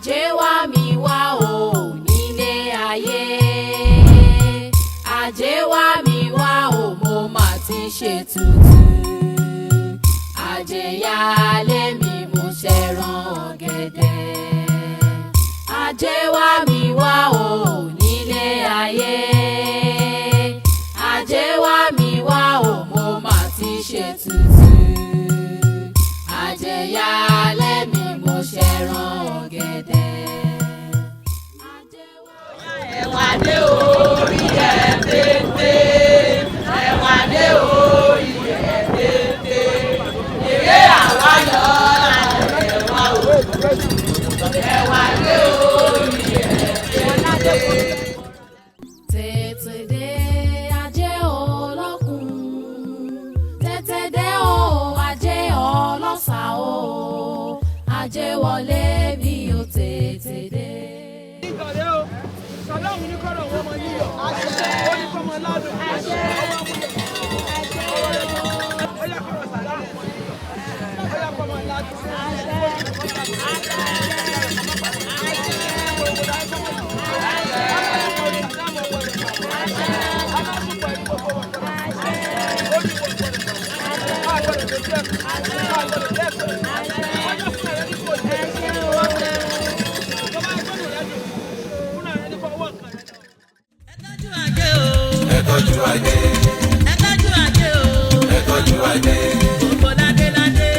Ajé wá mi wá o nílé ayé. Ajé wá mi wá o, mo mà ti ṣe tutù. Ajé yálé mi, mo ṣẹ̀ràn ọ̀gẹ̀dẹ̀. Ajé wá mi wá o nílé ayé. Ajé wá mi wá o, mo mà ti ṣe tutù. Ajé yálé mi, mo ṣẹ̀ràn ọ̀gẹ̀dẹ̀. Ajé wá. Ẹ̀wà dé orí ẹ̀ téńté, ẹ̀wà dé orí ẹ̀ téńté, èrè àwáyọ̀ lálẹ́ ẹ̀wà o, ẹ̀wà dé orí ẹ̀ téńté. Tètè dé ajé olókun, tètè dé o ajé ọlọ́sà o, ajé wọlé mi ò tètè dé. Ìgbọ̀dẹ́ o, sọlọ́run ní kọ́rọ̀ wọn mọ yíyọ, ó ní kọ́mọ ládùn, ọwọ́ amúyẹ, ó yẹ kọ́rọ̀ sàlámù mọ yíyọ, ó yẹ kọ́mọ ládùn. Ẹ tọ́jú ajé o. Ẹ tọ́jú ajé. Ẹ tọ́jú ajé o. Ẹ tọ́jú ajé. Gbogbo ládé ládé.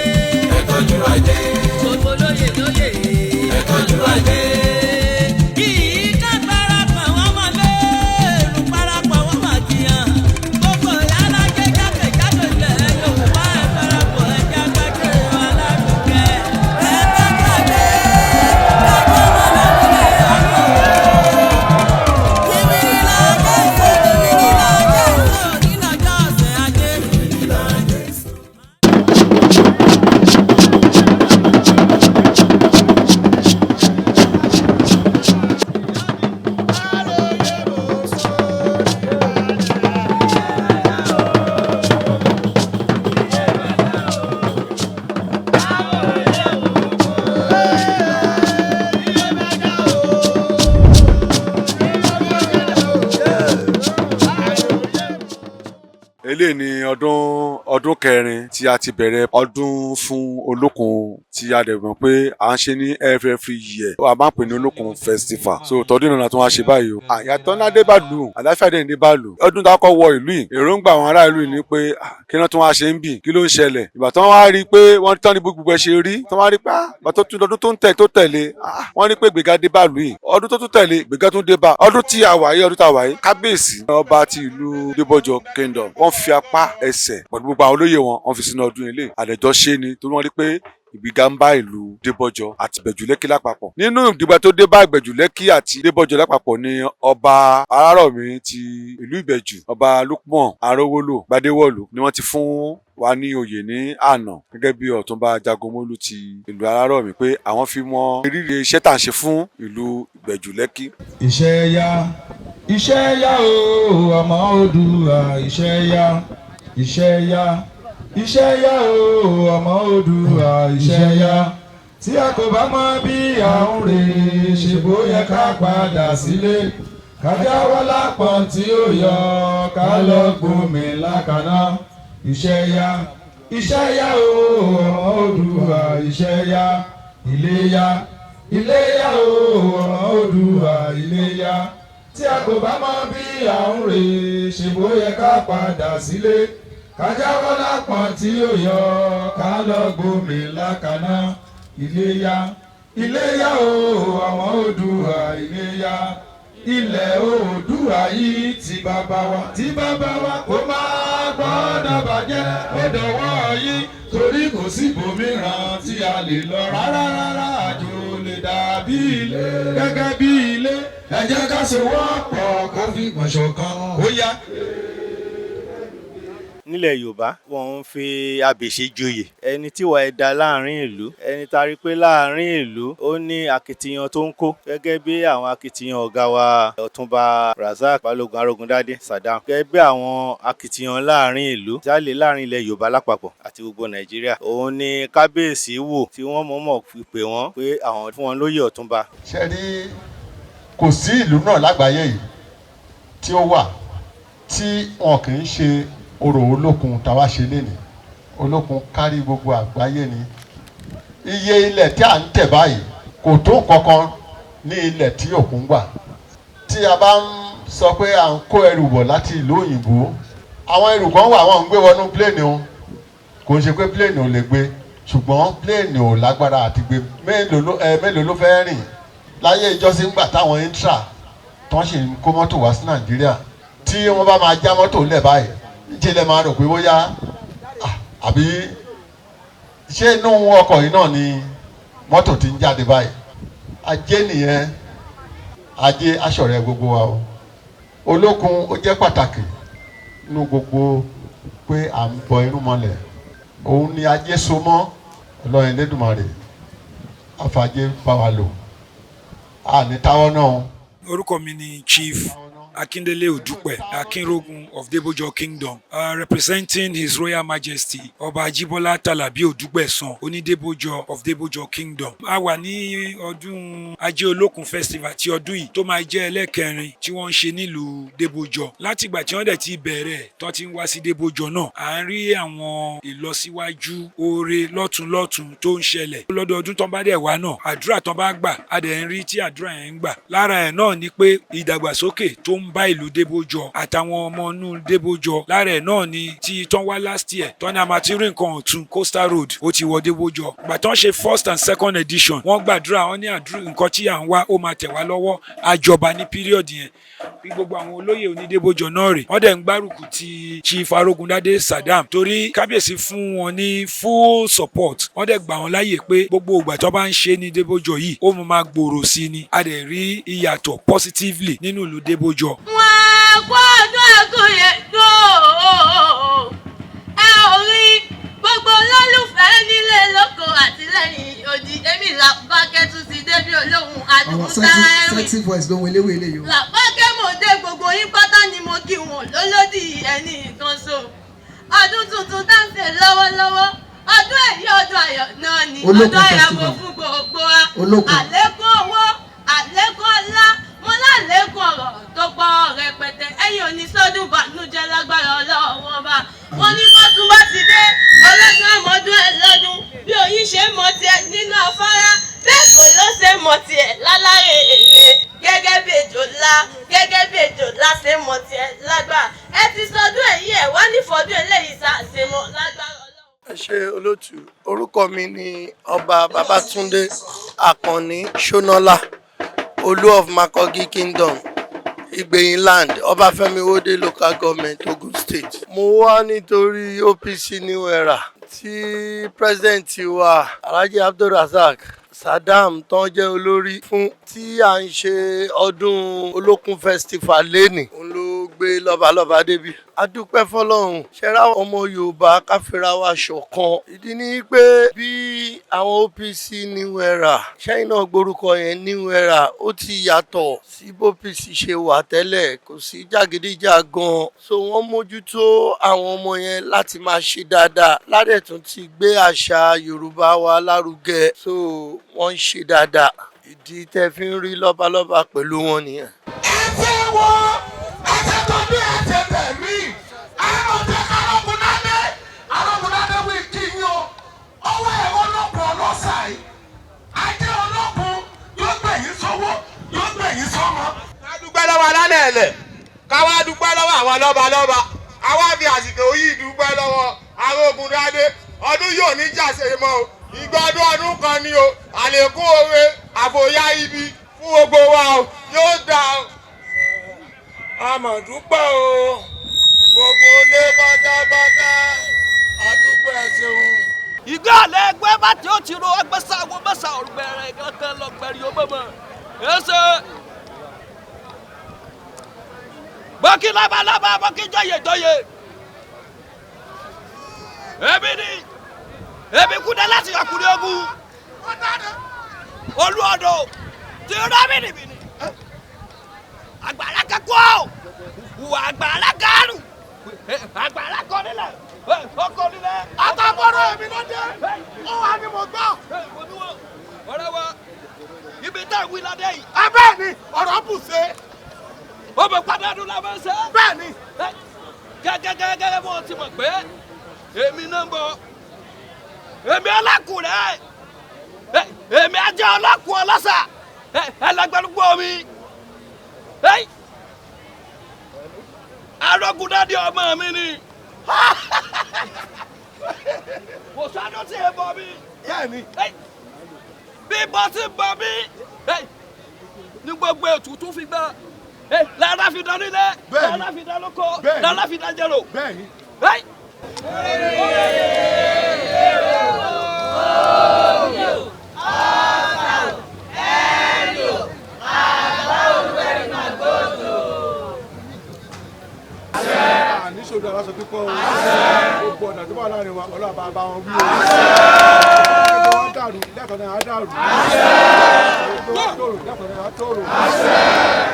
Ẹ tọ́jú ajé. Gbogbo lóyè lóyè. Ẹ tọ́jú ajé. Ìka parapọ̀ wọ́n mọ̀ lóòrù parapọ̀ wọ́n mọ̀ jiyàn. Gbogbo alájẹ jákèjádò ilẹ̀ Yorùbá ẹ parapọ̀ ẹ jákèjádò alárugẹ. Ẹ tọ́jú ajé. Kájọ́ mọ́ lọ́kùnrin ọ̀hún. Kìmìrì làjẹ́ ìṣó, kìmìrì làjẹ́ ìṣó, nílọ́jọ́ ọ̀sẹ̀ ajé. Eléyìí ni ọdún kẹrin tí a ti bẹ̀rẹ̀ ọdún fún Olókun, tí a dẹ̀ mọ̀ pé à ń ṣe ní every year. A máa ń pè ní Olókun Festival. So tọdún náà tó wá ṣe báyìí o. Àyàtọ̀ ńlá dé bàlù, àláfíà dẹ̀ ní bàlù. Ọdún tá a kọ́ wọ ìlú yìí, èròǹgbà àwọn ará ìlú yìí ni pé, ah, kí wọ́n tún wá ṣe ń bì, kí ló ń ṣẹlẹ̀? Ìgbà tí wọ́n wá rí i pé wọ́n tán ní gbogbo ẹ̀ ṣe rí, tí wọ́n wá rí i pé, ah, ìgbà tó tún ọdún tó ń tẹ̀ tó tẹ̀lé, ah, wọ́n rí pé gbèga dé bàlù yìí. Ọdún tó tún tẹ̀lé, gbèga tún dé bá. Ọdún tí a wà yìí, ọdún tá a wà yìí, kábíyèsí ọba ti ìlú Débọ̀jọ Kingdom, wọ́n fi apá ẹsẹ̀ pẹ̀lú gbogbo àwọn olóyè wọn, wọ́n fi sínú ọdún ilé àdẹ̀jọ́ ṣe ni, torí wọ́n rí pé ìgbéga ń bá ìlú Débọ̀jọ àti Ìbẹ̀jú Lẹ́kí lápapọ̀. Nínú ìdìbò tó dé bá Ìbẹ̀jú Lẹ́kí àti Débọ̀jọ lápapọ̀ ni ọba Arárọ̀mí ti ìlú Ìbẹ̀jú, ọba Lukman Arówólò Gbadéwọ̀lú, ni wọ́n ti fún wa ní oyè ní àná gẹ́gẹ́ bí Ọ̀túnba Jagunmólú ti ìlú Arárọ̀mí, pé àwọn fi mọ rírì iṣẹ́ tá à ń ṣe fún ìlú Ìbẹ̀jú Lẹ́kí. Iṣẹ́ yá, iṣẹ́ yá o, ọmọ Oòduà, iṣẹ́ yá, iṣẹ́ yá, iṣẹ́ yá o, ọmọ Oòduà, iṣẹ́ yá. Tí a kò bá mọ bí à ń rè ṣe, bóyá ká padà sílé, ká jáwọ́ lápọ̀n tí ó yọ, ká lọ gbòmí lákaná. Iṣẹ́ yá, iṣẹ́ yá o, ọmọ Oòduà, iṣẹ́ yá. Ilé yá, ilé yá o, ọmọ Oòduà, ilé yá. Tí a kò bá mọ bí à ń rè ṣe, bóyá ká padà sílé, ká jáwọ́ lápọ̀n tí ó yọ, ká lọ gbòmí lákaná. Ilé yá, ilé yá o, ọmọ Oòduà, ilé yá. Ilẹ̀ Oòduà yìí ti bàbá wa, tí bàbá wa kò máa gbọ́dọ̀ bàjẹ́. Ó dọ̀wọ́ yín, torí kò sí ibòmíràn tí a lè lọ rárá rárá. Àjò lè dàbí ilé, gẹ́gẹ́ bí ilé. Ẹ jẹ́ ká sowọ́pọ̀, ká fi gbọ̀n ṣọ̀kan. Ó yá. Nílẹ̀ Yorùbá, wọ́n ń fi abèṣe joyè. Ẹni tí ìwà ẹ̀ da láàrin ìlú, ẹni tá a rí pé láàrin ìlú ó ní akitiyan tó ń kó, gẹ́gẹ́ bí àwọn akitiyan ọ̀gá wa Ọ̀túnba Razak Balógun Arógundádé Saddam, gẹ́gẹ́ bí àwọn akitiyan láàrin ìlú jálè láàrin ilẹ̀ Yorùbá lápapọ̀ àti gbogbo Nàìjíríà. Òun ni kábíyèsí wò tí wọ́n mọ̀ọ́mọ̀ fi pè wọ́n pé àwọn fún wọn lóyè ọ̀túnba. Ṣe rí, kò sí ìlú náà lágbàáyé yìí tí ó wà tí wọn kì í ṣe orò Olókun. Táwa ṣe lénìí, Olókun kárí gbogbo àgbáyé ni. Iye ilẹ̀ tí à ń tẹ̀ báyìí kò tó nǹkan ní ilẹ̀ tí òkun gbà. Tí a bá ń sọ pé à ń kó ẹrù bọ̀ láti ìlú òyìnbó, àwọn ẹrù kan wà wọ́n ń gbé wọnú plane o. Kò ń ṣe pé plane ò lè gbé, ṣùgbọ́n plane ò lágbára àti gbé. Mélòó ló fẹ́ rìn láyé ìjọsìn gbà táwọn intra tán sì ń kó mọ́tò wá sí Nàìjíríà? Tí wọ́n bá máa já mọ́tò lẹ̀ báyìí, níṣẹ́ lẹ máa rò pé bóyá àbí ṣé inú ọkọ̀ yìí náà ni mọ́tò ti ń jáde báyìí. Ajé nìyẹn. Ajé aṣọ̀rẹ́ gbogbo wa o. Olókun ó jẹ́ pàtàkì nínú gbogbo pé à ń bọ irú mọ́lẹ̀. Òun ni ajé so mọ́. Ọlọ́run Elédùmarè àfàjẹ́ bá wa lò, a ní táwọ́ náà. Orúkọ mi ni Chief Akindele Odupe Akinrogun of Debojo Kingdom, representing His Royal Majesty Ọba Ajibola Talabi Odugbesan Onídébójọ of Debojo Kingdom. A wà ní ọdún Ajé Olókun Festival ti ọdún yìí tó máa jẹ́ ẹlẹ́kẹrin tí wọ́n ń ṣe nílùú Debojo. Látìgbà tí wọ́n dẹ̀ ti bẹ̀rẹ̀ tó ti ń wá sí Debojo náà, à ń rí àwọn ìlọsíwájú oore lọ́tùnlọ́tùn tó ń ṣẹlẹ̀. Lọ́dọọdún tó ń bá dẹ̀ wá náà, àdúrà tó ń bá gbà, a dẹ̀ ń rí tí àdúrà yẹn ń gbà. Lára ẹ̀ náà ni pé ìdàgbàsókè tó ń bá ìlú Débójọ àtàwọn ọmọ inú Débójọ. Lára ẹ̀ náà ni tí tán wá last year tán ní a máa ti rí nǹkan ọ̀tun, coastal road ó ti wọ Débójọ. Ìgbà tán ṣe first and second edition, wọ́n gbàdúrà, wọ́n ní àdúrà nǹkan tí à ń wá ó máa tẹ̀ wá lọ́wọ́, àjọba ní period yẹn. Bí gbogbo àwọn olóyè onídébójọ náà rè, wọ́n dẹ̀ ń gbárùkù ti Chief Arógundádé Saddam torí kábíyèsí fún wọn ní full support. Wọ́n dẹ̀ gbà wọ́n láàyè pé gbogbo ìgbà tó bá ń ṣe ní Débójọ yìí, ó máa gbòòrò sí ni. A dẹ̀ rí ìyàtọ̀ positively nínú ìlú Débójọ. Wọn kó ọdún ẹkùnyẹ tó ẹ ò rí gbogbo olólùfẹ́ nílé lóko àtìlẹ́yìn òdì. Èmi Làbákẹ́ tún ti débi olóhùn Àwọn àdùnkún sexy sáárì. Sexy voice ló ń wọlé wọlé yìí o. Làbákẹ́ mò dé, gbogbo yín pátá ni mo kí wọn lólódì ẹni nǹkan so. Ọdún tuntun tá ń ṣe lọ́wọ́lọ́wọ́, ọdún èyí, ọdún ayọ̀ náà ni. Olókun Ọdún ayàwó Festival. fún gbogbo wa. Olókun. Àlékún owó, àlékún ọlá, mo lálékún ọ̀rọ̀ tó pọ̀ rẹpẹtẹ. Ẹ̀yin òní sọ́dún bànújẹ́ lágbára Ọlọ́run Ọba. Wọn ní bọ́tún bá ti dé, ọlọ́dún àmọ́dún ẹ̀ lọ́dún. Bí oyin ṣe mọ tiẹ̀ nínú afárá, bẹ́ẹ̀ kò ló ṣe mọ tiẹ̀ lálárè èrè. Gẹ́gẹ́ bí ejò ńlá, gẹ́gẹ́ bí ejò ńlá ṣe mọ tiẹ̀ lágbà. Ẹ ti sọdún èyí, ẹ̀ wá nífọdún eléyìí ṣàṣemọ lágbára. Ẹ ṣe, olótù. Orúkọ mi ni Ọba Babatunde Akànní Ṣónọlá, Olú of Makogi Kingdom, Ìgbẹ̀yìn Land, Ọbáfẹ́mi Owódé Local Government, Ogun State. Mo wá nítorí OPC New Era tí president wa, Alhaji Abdulrasaq Saddam, tán jẹ́ olórí fún, tí à ń ṣe ọdún Olókun Festival lẹ́nìí. Òun ló gbé lọ́balọ́ba débi. A dúpẹ́ fọlọ́run. Ṣẹ́ra ọmọ Yorùbá, káfíra wa ṣọ̀kan. Ìdí ni pé bí àwọn OPC New Era ṣẹ́yìn náà gborúkọ yẹn, New Era, ó ti yàtọ̀ sí bOPC ṣe wà tẹ́lẹ̀. Kò sí jàgídíjàgan, so wọ́n mójútó àwọn ọmọ yẹn láti máa ṣe dáadáa, ládẹ̀tún ti gbé àṣà Yorùbá wa lárugẹ, so wọ́n ń ṣe dáadáa. Ìdí tẹ́ fi ń rí lọ́balọ́ba pẹ̀lú wọn nìyẹn. Ẹsẹ̀ wo ẹsẹ̀ tó ní ẹsẹ̀ tẹ̀mí ẹ̀rọ tẹ Arógundádé. Arógundádé wí kí yín o. Ọwọ́ ẹ̀ olókun ọlọ́sà yìí, ajé olókun yóò gbẹ̀yìn sówó, yóò gbẹ̀yìn sọ́mọ. Ká dúpẹ́ lọ́wọ́ alálẹ̀ ẹ̀lẹ̀, ká wá dúpẹ́ lọ́wọ́ àwọn lọ́balọ́ba. Ká wá fi àsìkò yìí dúpẹ́ lọ́wọ́ Arógundádé. Ọdún yóò ní jàṣe mọ́ o. Ìgbà ọdún ọdún kan ni o. Àlékún oore, àfòyá ibi fún gbogbo wa o. Yóò dáa o. Àmọ̀dúpẹ́ o, gbogbo ilé pátápátá, àdúpẹ́, ẹ ṣeun. Ìgbà àlẹ́ ẹgbẹ́ bá tí ó ti ro agbẹ́sà wo mẹ́sà ọ̀gbẹ̀rẹ̀ kankan lọ́gbẹ̀rì ó mọ̀mọ́ ẹsẹ̀ bọ́kí lábalábá, bọ́kí jọyè jọyè. Èmi ni èmi kú dé láti ọkùnrin ogun olú ọdọ tí ó rá bìnìbìnì àgbàrá kakọ́ wà àgbàrá kárù àgbàrá kọ́ nílẹ̀ ọkọ nílẹ̀. Àtàbọ̀rọ̀ èmi ló dé, ó wà ní mo gbọ́. Ọ̀rẹ́ wa, ibi tá a wí ládé yìí. Ẹ bẹ́ẹ̀ ni ọ̀rọ̀ bù ṣe. Ó bẹ pàdánù la máa ń ṣe. Bẹ́ẹ̀ ni. Gẹ́gẹ́gẹ́gẹ́ bó ti mọ̀ pé èmi náà ń bọ̀, èmi ọlákùnrin, èmi ajá ọlọ́kùn ọlọ́sà ẹlẹgbẹrúgbó mi. Arógundádé ọmọ mi ni. Kò sádùn tí ẹ bọ mi. Bẹ́ẹ̀ni. Bí bọ́ ti bọ mi ní gbogbo ètùtù fi gbà lára fi dán nílẹ̀, lára fi dán lóko, lára fi dán jẹrò. Bẹ́ẹ̀ni. Níṣòro aláṣọ pípọ́ o, gbogbo ọ̀nà tó bá láàrin wa ọlọ́ọ̀bá bá wọn wí o, gbogbo wọn dàrú lẹ́kọ̀ọ́ náà á dàrú, gbogbo wọn tòrò lẹ́kọ̀ọ́ náà á tòrò,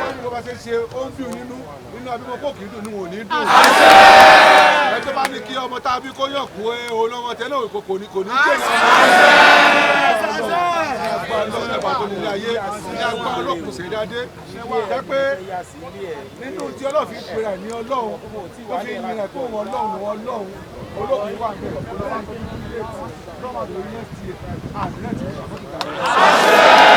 wọ́n ní bó bá ṣe ṣe ó ń dùn nínú nínú abímọ kò kì í dùn nínú ò ní dùn. Ẹ tó bá ní kí ọmọ tá a bí kó yàn kú ẹ òun ọmọ tẹ náà kò ní kò ní jẹ́ agbára tó nílé ayé ní agbára ọlọ́kùn ṣèdáde jẹ́ pé nínú tí ọlọ́run fi pera ní ọlọ́run tó fi yin rẹ̀ kó wọn ọlọ́run wọn ọlọ́run olókùn wà ní ọlọ́run tó ní ilé tí ọlọ́run tó ní ti àdúrà tí wọ́n ti gbà.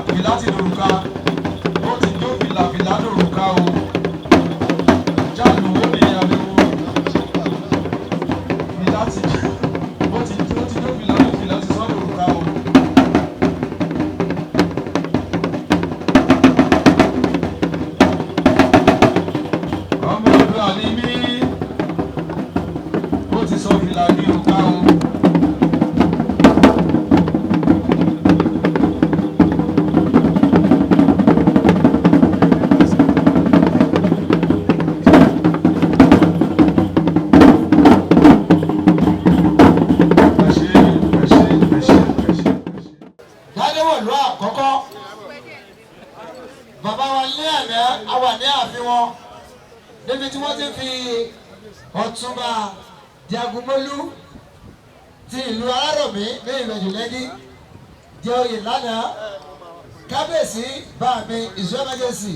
Fìlà ti dòrùka, ó ti jó fìlà, fìlà dòrùka o, jáàlù ó ní ariwo fìlà ti ó ti ó ti jó fìlà ó fìlà ti sọ dòrùka o. Ọmọ Oòduà ni mí, ó ti sọ fìlà di òrùka o. Gbadewọ̀lú àkọ́kọ́, bàbá wa ní àná a wà ní ààfin wọn níbi tí wọ́n ti fi Ọ̀túnba Jagunmólú ti ìlú Arárọ̀mí ní Ìbẹ̀jú Lẹ́kí jẹ oyè lánàá. Kábíyèsí bá mi, His Royal Majesty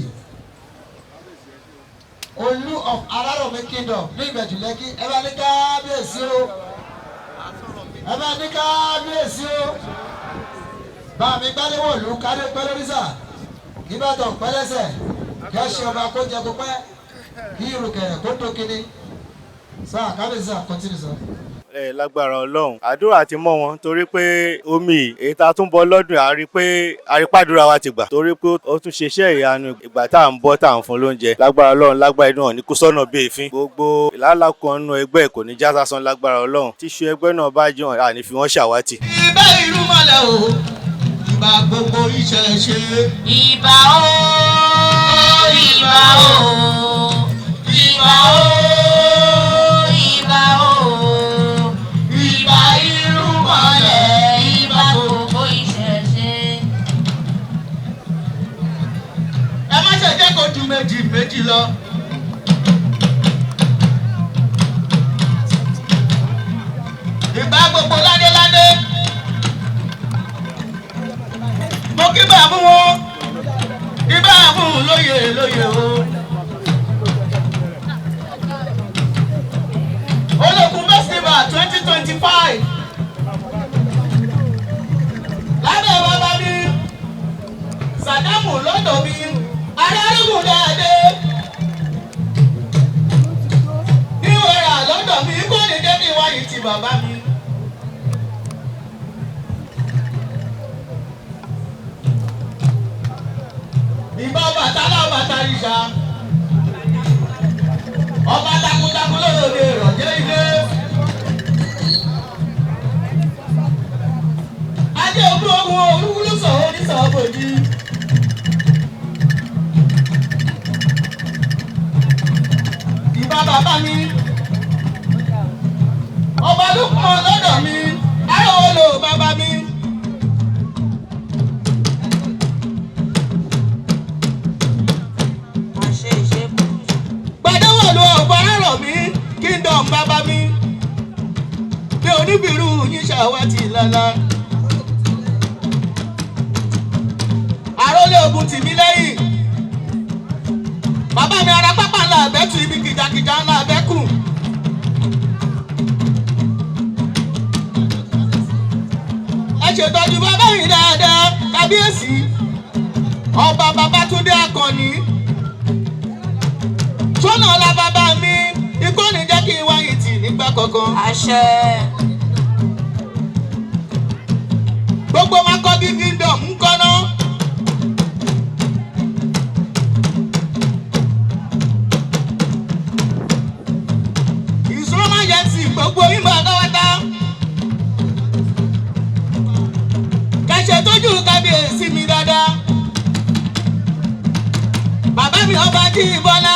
Olú of Arárọ̀mí Kingdom ní Ìbẹ̀jú Lẹ́kí, ẹ bá ní kábíyèsí o, ẹ bá ní kábíyèsí o. Bá mi Gbadewọ̀lú, kádé pẹ́ lórí sà, kí bàtọ̀ pẹ́ lẹ́sẹ̀, kí ẹ ṣe ọba kó jẹ kó pẹ́, kí irùkẹ̀rẹ̀ kó tó kíní. Sà kábíyèsí sà, continue sà. Ẹ lágbára Ọlọ́run, àdúrà ti mọ́ wọn torí pé omi yìí, èyí tá a tún bọ lọ́dún, a rí pé arípàdúrà wa ti gbà torí pé ó tún ṣe iṣẹ́ ìyanu ìgbà tá à ń bọ́ tá à ń fún lóúnjẹ. Lágbára Ọlọ́run, lágbára inú ní kó sọ́nà bí èéfín, gbogbo ìlàlákan nínú ẹgbẹ́ kò ní já sásán lágbára Ọlọ́run. Tíṣu ẹgbẹ́ náà bá jẹun, àní fi wọ́n ṣàwátì. Ìbà ìlú mọ̀lẹ́ o, ìbà gbogbo iṣẹ́ ṣe. Ìbà o, ìbà o, ìbà o, ìbà o, ìbà ìlú mọ̀lẹ́, ìbà gbogbo ìṣẹ̀ṣe. Ẹ má ṣe jẹ́ kó ju méjì méjì lọ. Ìbà gbogbo ládéládé. Mo kí bàbá wọn, ìbà fún lóye lóye o. Olókun Festival 2025. Lábẹ́ bàbá mi, Sàdámù lọ́dọ̀ mi, Arárùkù dáadé. Ìwọ̀ra lọ́dọ̀ mi, kò ní dé ní wáyé ti bàbá mi. Ìbá Bàtálá bàtà ìṣá. lóde ìrọ̀jẹ́ ilé. Ajé ogún ogun olúkúlù sọ̀rọ̀ onísọ̀rọ̀ bòjì. Ìbá bàbá mi, ọba ló pọ̀ lọ́dọ̀ mi, arówó lò bàbá mi. Gbadéwò ló ọ̀pọ̀ arọ̀ mi, kingdom bàbá mi. Mi ò ní bìrù yín ṣàwátì lálá. Àrólé ogun tì mí lẹ́yìn. Bàbá mi ara pápá ńlá àbẹ́tù ibi kìjàkìjà ńlá àbẹ́kù. Ẹ ṣètọ́jú bàbá mi dáadáa, kábíyèsí. Ọba Babátúndé Akànní. Sọ́nà ọ̀la bàbá mi, ikú ò ní jẹ́ kí n wáyé tì nígbà kankan. Àṣẹ. Gbogbo Makogi kingdom ń kọ́ná. Ìṣúná máa yẹ sí gbogbo ìmọ̀ àgáwátá. Kẹ̀ṣẹ̀ tójú kábíyèsí mi dáadáa. Bàbá mi ọba jí Bọ́lá.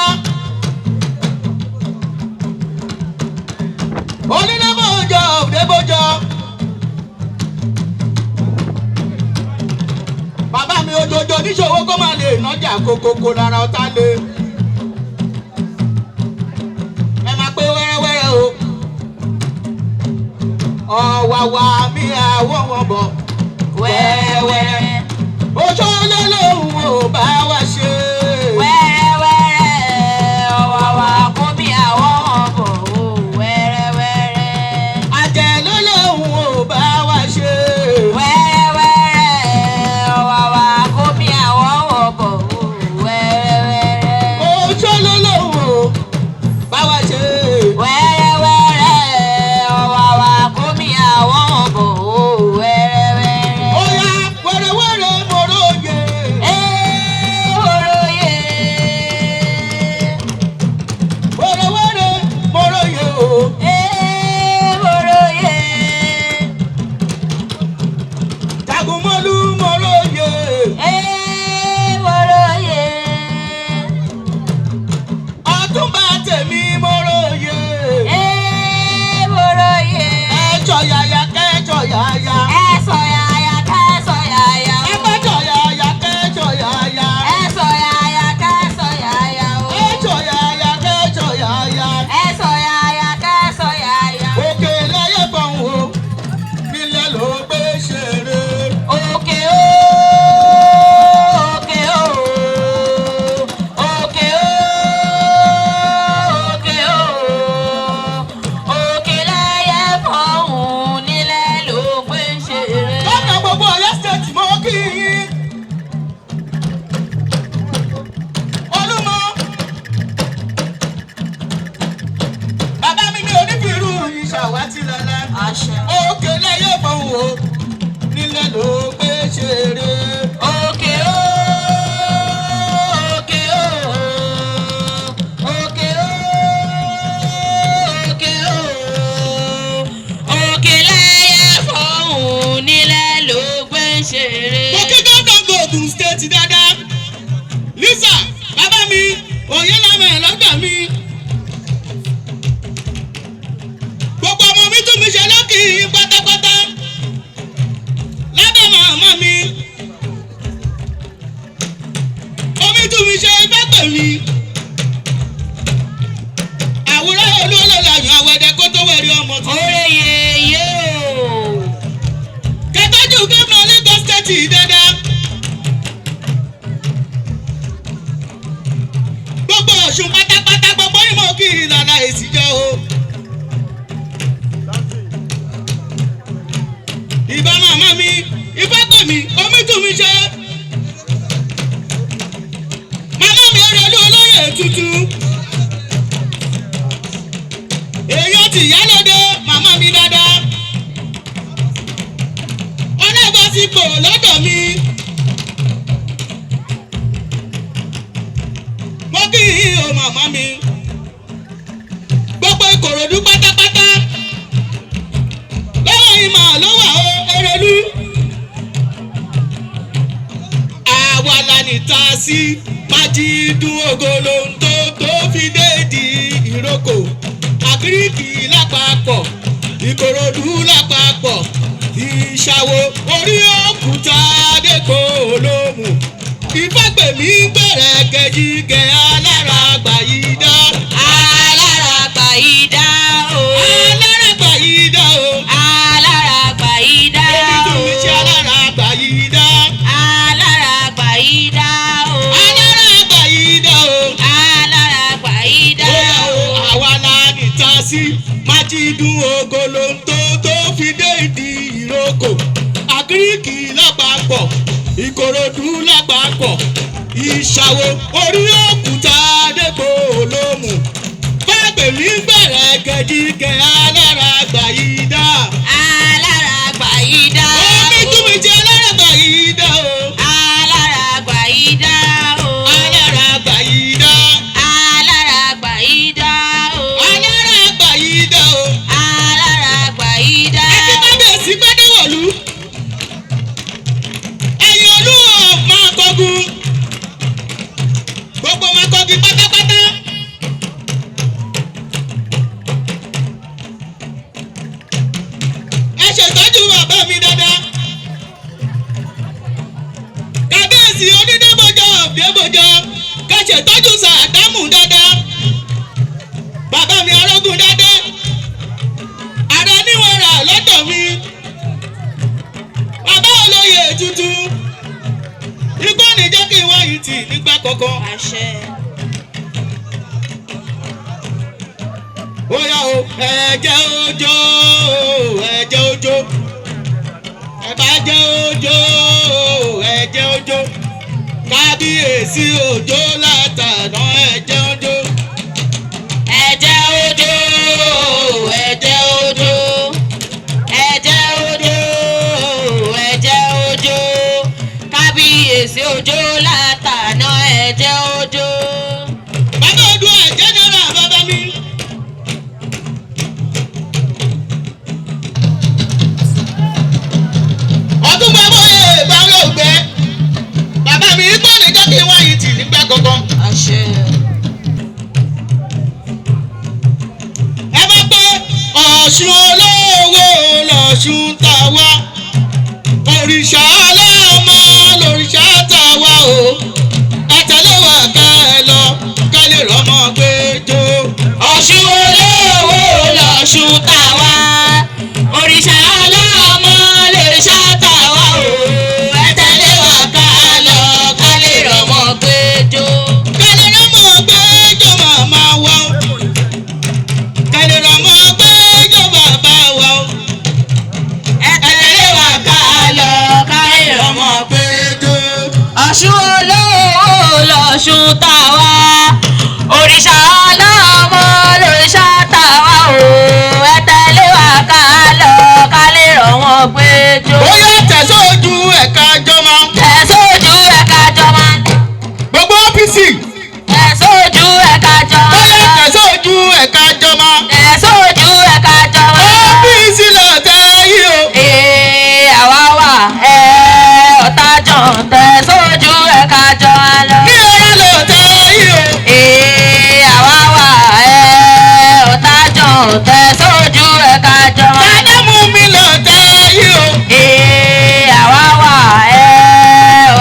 Onílé-bòjò òdebòjò. Bàbá mi ojoojó oníṣòwò kó máa lè nájà kókókó lára ọ̀tá le. Ẹ máa pé wẹ́rẹ́wẹ́rẹ́ o. Ọ̀wàwà mi àwọ̀ wọn bọ̀ wẹ́rẹ́wẹ́rẹ́. Oṣó ló lóun ò bá wa ṣe. Wẹ́rẹ́wẹ́rẹ́ ọ̀wàwà kó bí àwọn ọmọ bọ̀ o wẹ́rẹ́wẹ́rẹ́. Àjẹ́ ló lóun ò bá wa ṣe. Wẹ́rẹ́wẹ́rẹ́ ọ̀wàwà kó bí àwọn ọmọ bọ̀ o wẹ́rẹ́wẹ́rẹ́. Oṣó ló lóun ò bá wa ṣe. Wẹ́rẹ́wẹ́rẹ́ ọ̀wàwà kó bí àwọn ọmọ bọ̀ o wẹ́rẹ́wẹ́rẹ́. Ó yá wẹ́rẹ́wẹ́rẹ́ mo róye. Ee, mo róye. sí májídùn ògolóńtó tó fi déèdì ìrókò àgíríkì lápapọ̀ ìkòròdú lápapọ̀ ìṣàwò orí òkúta dẹ́kọ̀ olómù ìfọ̀gbẹ̀mí gbẹ̀rẹ̀ kẹjíkẹ alára gbàyídá. Alára gbàyídá o. Alára gbàyídá o. Alára gbàyídá o. Omi tún mi ṣe alára gbàyídá. Alára gbàyídá o. Alára gbàyídá o. Alára gbàyídá Ó yá o. o, àwa la nìta sí májídùn ògolóńtó tó fi dé ìdí ìrókò àgíríkì lápapọ̀ ìkòròdú lápapọ̀ ìṣàwò orí òkúta dẹ́gbò olómù fágbèmí gbẹ̀rẹ̀ gẹ̀dígẹ̀ alára gbàyídá. Alára gbàyídá o. Omi tún mi jẹ alára gbàyídá o. Alára gbàyídá o. Alára gbàyídá. Alára gbàyídá o. Alára gbàyídá o. Alára gbàyídá. Ẹtí kábíyèsí gbẹ́dẹ̀wọ̀lú. Ẹ̀yin olúwo máa kọgun. Gbogbo máa kọgun pátápátá. Ẹ ṣètọ́jú bàbá mi dáadáa. Kábíyèsí onídébòjọ́ òbíébòjọ́. Ká ṣètọ́jú sàdámù dáadáa. Bàbá mi arógùn dáadé. Ààrẹ níwọ̀n rà lọ́dọ̀ mi. Bàbá olóyè tuntun. Igbó ní jẹ́ kí wọ́n yìí tì nígbà kankan. Àṣẹ. Ó yá o, ẹ̀jẹ̀ ojó, ẹ̀jẹ̀ ojó. Ẹ̀bá jẹ́ ojó, ẹ̀jẹ̀ ojó. Kábíyèsí òjó látàná ẹ̀jẹ̀ ojó. Ẹ̀jẹ̀ ojó, ẹ̀jẹ̀ ojó. Ẹ̀jẹ̀ ojó, ẹ̀jẹ̀ ojó. Kábíyèsí òjó látàná ẹ̀jẹ̀ ojó. Bàbá Odua jẹ́nẹ́rà bàbá mi. Ọdún bàbá oyè bàbá ògbẹ́. Bàbá mi igbó ní jẹ́ kí wọ́n yìí tì nígbà kankan. Àṣẹ. Ẹ bá pé Ọ̀ṣun olówó lọ̀ṣun tá a wá. Òrìṣà ọlọ́mọ lòrìṣà tá a wá o. Ẹ tẹ̀lé wa ká ẹ lọ ká lè rọ́mọ gbé jó. Ọ̀ṣun olówó lọ̀ṣun tá a wá. Òrìṣà ọlọ́mọ lòrìṣà tá a wá o. Ẹ tẹ̀lé wa ká lọ ká lè rọ́mọ gbé jó. Ká lè rọ́mọ gbé jó màmá wa o. Ká lè rọ́mọ gbé jó bàbá wa o. Ẹ tẹ̀lé wa ká lọ ká lè rọ́mọ gbé jó. Ọ̀ṣun olówó lọ̀ṣun tá a wá. Òrìṣà ọlọ́mọ lòrìṣà tá a wá o. Ẹ tẹ̀lé wa ká lọ ká lè rọ́mọ gbé jó. Ó yá tẹ̀sójú ẹ̀ka jọmọ. Tẹ̀sójú ẹ̀ka jọmọ. Gbogbo OPC. Tẹ̀sójú ẹ̀ka jọmọ. Ó yá tẹ̀sójú ẹ̀ka jọmọ. Tẹ̀sójú ẹ̀ka jọmọ. OPC lọ tẹ yí o. Ee àwa wà ẹ ọ̀tá jọ̀ tẹ̀sójú ẹ̀ka jọmọ lọ. Ní ọ̀rẹ́ lọ tẹ yí o. Ee àwa wà ẹ ọ̀tá jọ̀ tẹ̀sójú ẹ̀ka jọmọ. Sàdámù mi lọ tẹ yí o. Ee àwa wà ẹ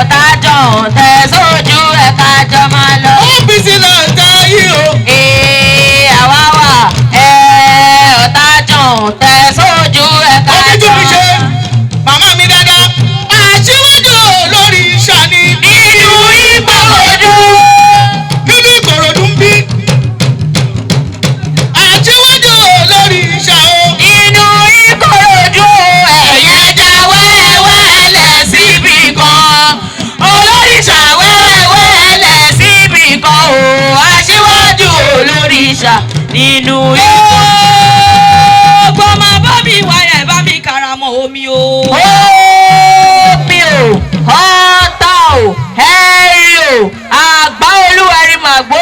ọ̀tá jọ̀ tẹ̀sójú ẹ̀ka jọmọ lọ. OPC lọ tẹ yí o. Ee àwa wà ẹ ọ̀tá jọ̀ tẹ̀sójú ẹ̀ka Omi tún mi jọmọ. ṣe màmá mi dáadáa. Aṣíwájú lórí ìṣàní. Nínú Ìkòròdú. Nínú Ìkòròdú ń bí. Aṣíwájú lórí ìṣà o. Nínú Ìkòròdú ẹ̀yẹ ẹja wẹ́wẹ́ lẹ̀ síbi kan. Olóríṣà wẹ́wẹ́ lẹ̀ síbi kan o. Aṣíwájú olóríṣà nínú Ìkòròdú. Gbogbo ọmọ bá mi wáyà ẹ̀ bá mi karamọ́ omi o. Omi o, ọ̀tá o, ẹ̀rì o, àgbá olúwẹ̀rí màgbó.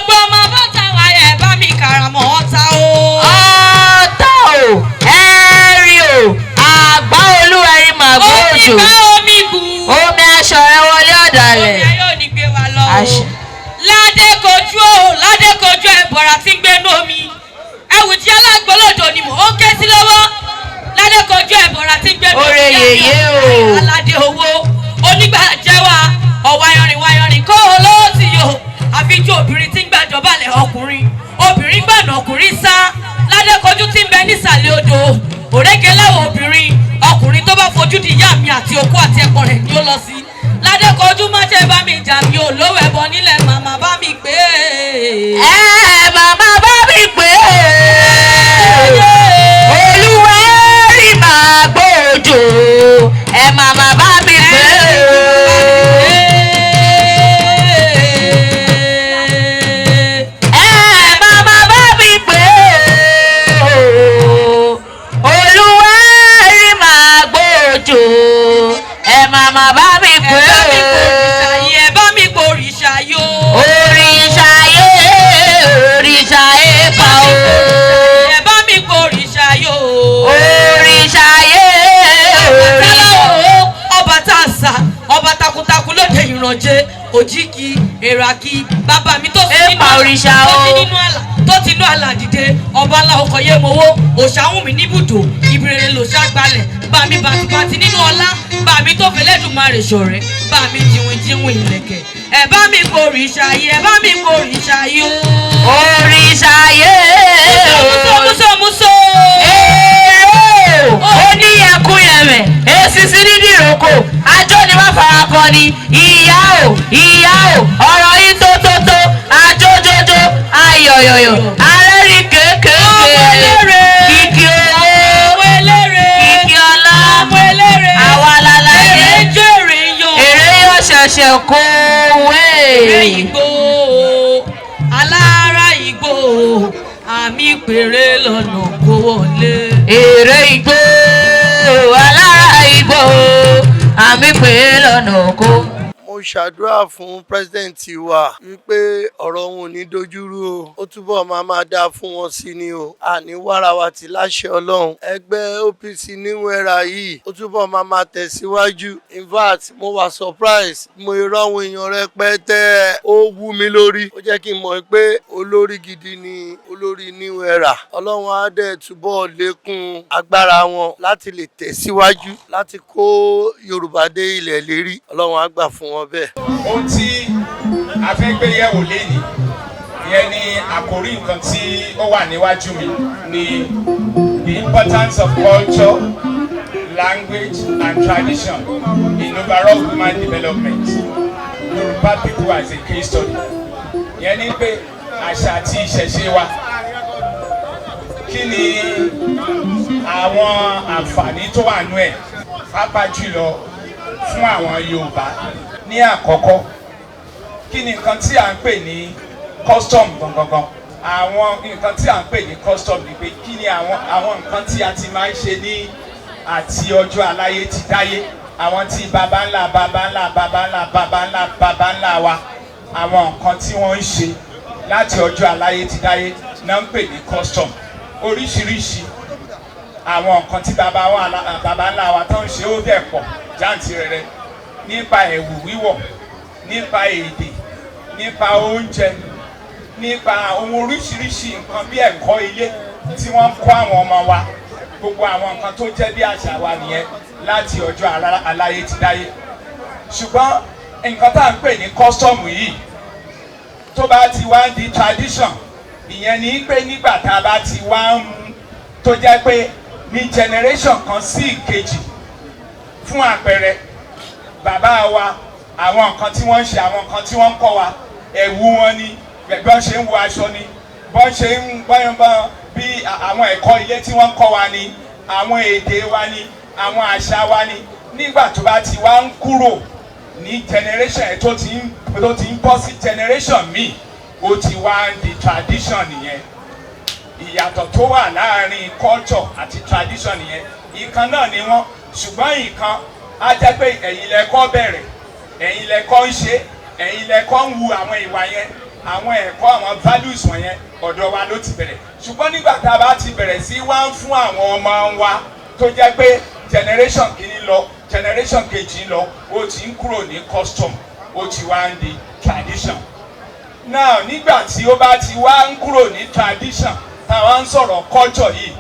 Gbogbo ọmọ bọ́tà wáyà ẹ̀ bá mi karamọ́ ọ̀tá o. Ọ̀tá o, ẹ̀rì o, àgbá olúwẹ̀rí màgbó Omi òjò. bá omi bù. Omi aṣọ rẹ wọlé ọ̀dàlẹ̀. Ládékojú o, Ládékojú, ẹ̀bọ̀rà tí ń gbénú omi. Ẹ̀wù tí alágbólódò ni mò ń ké sí lọ́wọ́. Ládékojú, ẹ̀bọ̀rà tí ń gbénú omi. Oore yèyé o. Aládé owó onígbàjẹ́wà ọ̀wáyanrìn wáyanrìn kó olówó ti yò, àfijú obìnrin tí ń gbàjọbalẹ̀ ọkùnrin, obìnrin gbànà ọkùnrin sá. Ládékojú tí ń bẹ nísàlẹ̀ odò, òrékè lẹ́wọ̀ obìnrin, ọkùnrin tó bá fojú di ìyá mi àti okó àti ẹ̀pọ̀n rẹ̀ ni ó lọ sí. Ládékojú, má ṣe bá mi jà, mi ò lówó ẹbọ nílẹ̀, màmá bá mi pè é. Ẹ màmá bá mi pè é, Olúwẹ̀rí máa gbòjò, ẹ màmá bá mi pè é. Ẹ màmá bá mi pè é, Olúwẹ̀rí máa gbòjò, ẹ màmá bá mi pè é. Ẹ bá mi pò òrìṣà yó. Òrìṣà yé, òrìṣà yé pa o. Ẹ bá mi pò òrìṣà yó. Òrìṣà yé, Ọbàtálá o, ọba tá a sà, ọba takuntakun lóde ìrànjẹ, òjìkì èràkì, bàbá mi tó sùn nínú Ẹ̀pà òrìṣà àlà, tó o. ti nínú àlà, tó ti inú àlà dìde, ọba ńlá ọkọ̀ yé mowó, òṣàwùn mi níbùdó, ìbìrèrè lòṣà gbalẹ̀, bá mi bàtìbàtì nínú ọlá, bá mi tó fẹlẹ́dùmarè ṣọ̀rẹ́, bá mi jìnwìn jìnwìn ìlẹ̀kẹ̀. Ẹ bá mi pò òrìṣà yìí, ẹ bá mi pò òrìṣà yìí o. Òrìṣà yé. Muso muso muso. Èrò ó ní ẹkúnyẹmẹ, esisi nídìí ìrókò, ajó ni wọ́n fara kọ ni, ìyá o, ìyá o, ọ̀rọ̀ yìí tó tó tó, ajójójó, ayọ̀yọ̀yọ̀, arẹ́rìn kéékèèké, kìkì owó, kìkì ọlá, àwa lálàyé, èrè yóò ṣẹ̀ṣẹ̀ kó wé. Èrè ìgbò, alára ìgbò, àmì pèrè lọ́nà kó wọlé. Èrè ìgbò, alára ìgbò, àmì pè é lọ́nà kó. Mo ṣàdúrà fún president wa wípé ọ̀rọ̀ wọn ò ní dojúrú o, ó túbọ̀ máa máa dáa fún wọn sí ni o, àní wàràwà tí láṣẹ Ọlọ́run. Ẹgbẹ́ OPC New Era yìí, ó túbọ̀ máa máa tẹ̀síwájú. In fact, mo wà surprise, mo irọ́ àwọn èèyàn rẹpẹtẹ, ó wú mi lórí, ó jẹ́ kí n mọ̀ pé olórí gidi ni olórí New Era. Ọlọ́run á dẹ̀ túbọ̀ lékún agbára wọn láti lè tẹ̀síwájú láti kó Yorùbá dé ilẹ̀ lérí. Ọlọ́run á gbà fún wọn bẹ́ẹ̀. Ohun tí a fẹ́ gbé yẹ̀wò lénìí ìyẹn ni àkórí nǹkan tí ó wà níwájú mi ni the importance of culture, language and tradition in overall human development, Yoruba people as a case study. Ìyẹn ni pé àṣà àti ìṣẹ̀ṣe wa, kí ni àwọn àǹfààní tó wà nú ẹ̀, pàápàá jùlọ fún àwọn Yorùbá. Ní àkọ́kọ́, kí ni nǹkan tí à ń pè ní custom gangan? Àwọn nǹkan tí à ń pè ní custom ni pé kí ni àwọn nǹkan tí a ti máa ń ṣe ní àti ọjọ́ aláyé ti dáyé, àwọn tí baba ńlá baba ńlá baba ńlá baba ńlá baba ńlá wa, àwọn nǹkan tí wọ́n ń ṣe láti ọjọ́ aláyé ti dáyé náà ń pè ní custom. Oríṣiríṣi àwọn nǹkan tí baba wa, baba ńlá wa tó ń ṣe, ó dẹ̀ pọ̀ jáǹtirẹrẹ, nípa ẹ̀wù wíwọ̀, nípa èdè, nípa oúnjẹ, nípa ohun oríṣiríṣi nǹkan bí ẹ̀kọ́ ilé tí wọ́n ń kọ́ àwọn ọmọ wa. Gbogbo àwọn nǹkan tó jẹ́ bí àṣà wa nìyẹn láti ọjọ́ aláyé ti dáyé. Ṣùgbọ́n nǹkan tá à ń pè ní custom yìí, tó bá ti wá ń di tradition, ìyẹn ni pé nígbà tá a bá ti wá ń mú tó jẹ́ pé ní generation kan sí ìkejì. Fún àpẹẹrẹ, bàbá wa, àwọn nǹkan tí wọ́n ń ṣe, àwọn nǹkan tí wọ́n ń kọ́ wa, ẹ̀wù wọn ni, bọ́n ṣe ń wọ aṣọ ni, bọ́n ṣe ń bọ́n bọ́n bí àwọn ẹ̀kọ́ ilé tí wọ́n ń kọ́ wa ni, àwọn èdè wa ni, àwọn àṣà wa ni. Nígbà tó bá ti wá ń kúrò ní generation ẹ̀, tó ti ń bọ́ sí generation míì, ó ti wá ń di tradition nìyẹn. Ìyàtọ̀ tó wà láàárín culture àti tradition nìyẹn. Ìkan náà ni wọ́n, ṣùgbọ́n ìkan á jẹ́ pé ẹ̀yin lẹ kọ́ bẹ̀rẹ̀, ẹ̀yin lẹ kọ́ ń ṣe, ẹ̀yin lẹ kọ́ ń hu àwọn ìwà yẹn, àwọn ẹ̀kọ́, àwọn values wọ̀nyẹn, ọ̀dọ̀ wa ló ti bẹ̀rẹ̀. Ṣùgbọ́n nígbà tá a bá ti bẹ̀rẹ̀ sí wá ń fún àwọn ọmọ wa, tó jẹ́ pé generation kìíní lọ, generation kejì lọ, ó ti ń kúrò ní custom, ó ti wá ń di tradition. Now, nígbà tí ó bá ti wá ń kúrò ní tradition, táwa ń sọ̀rọ̀ culture yìí,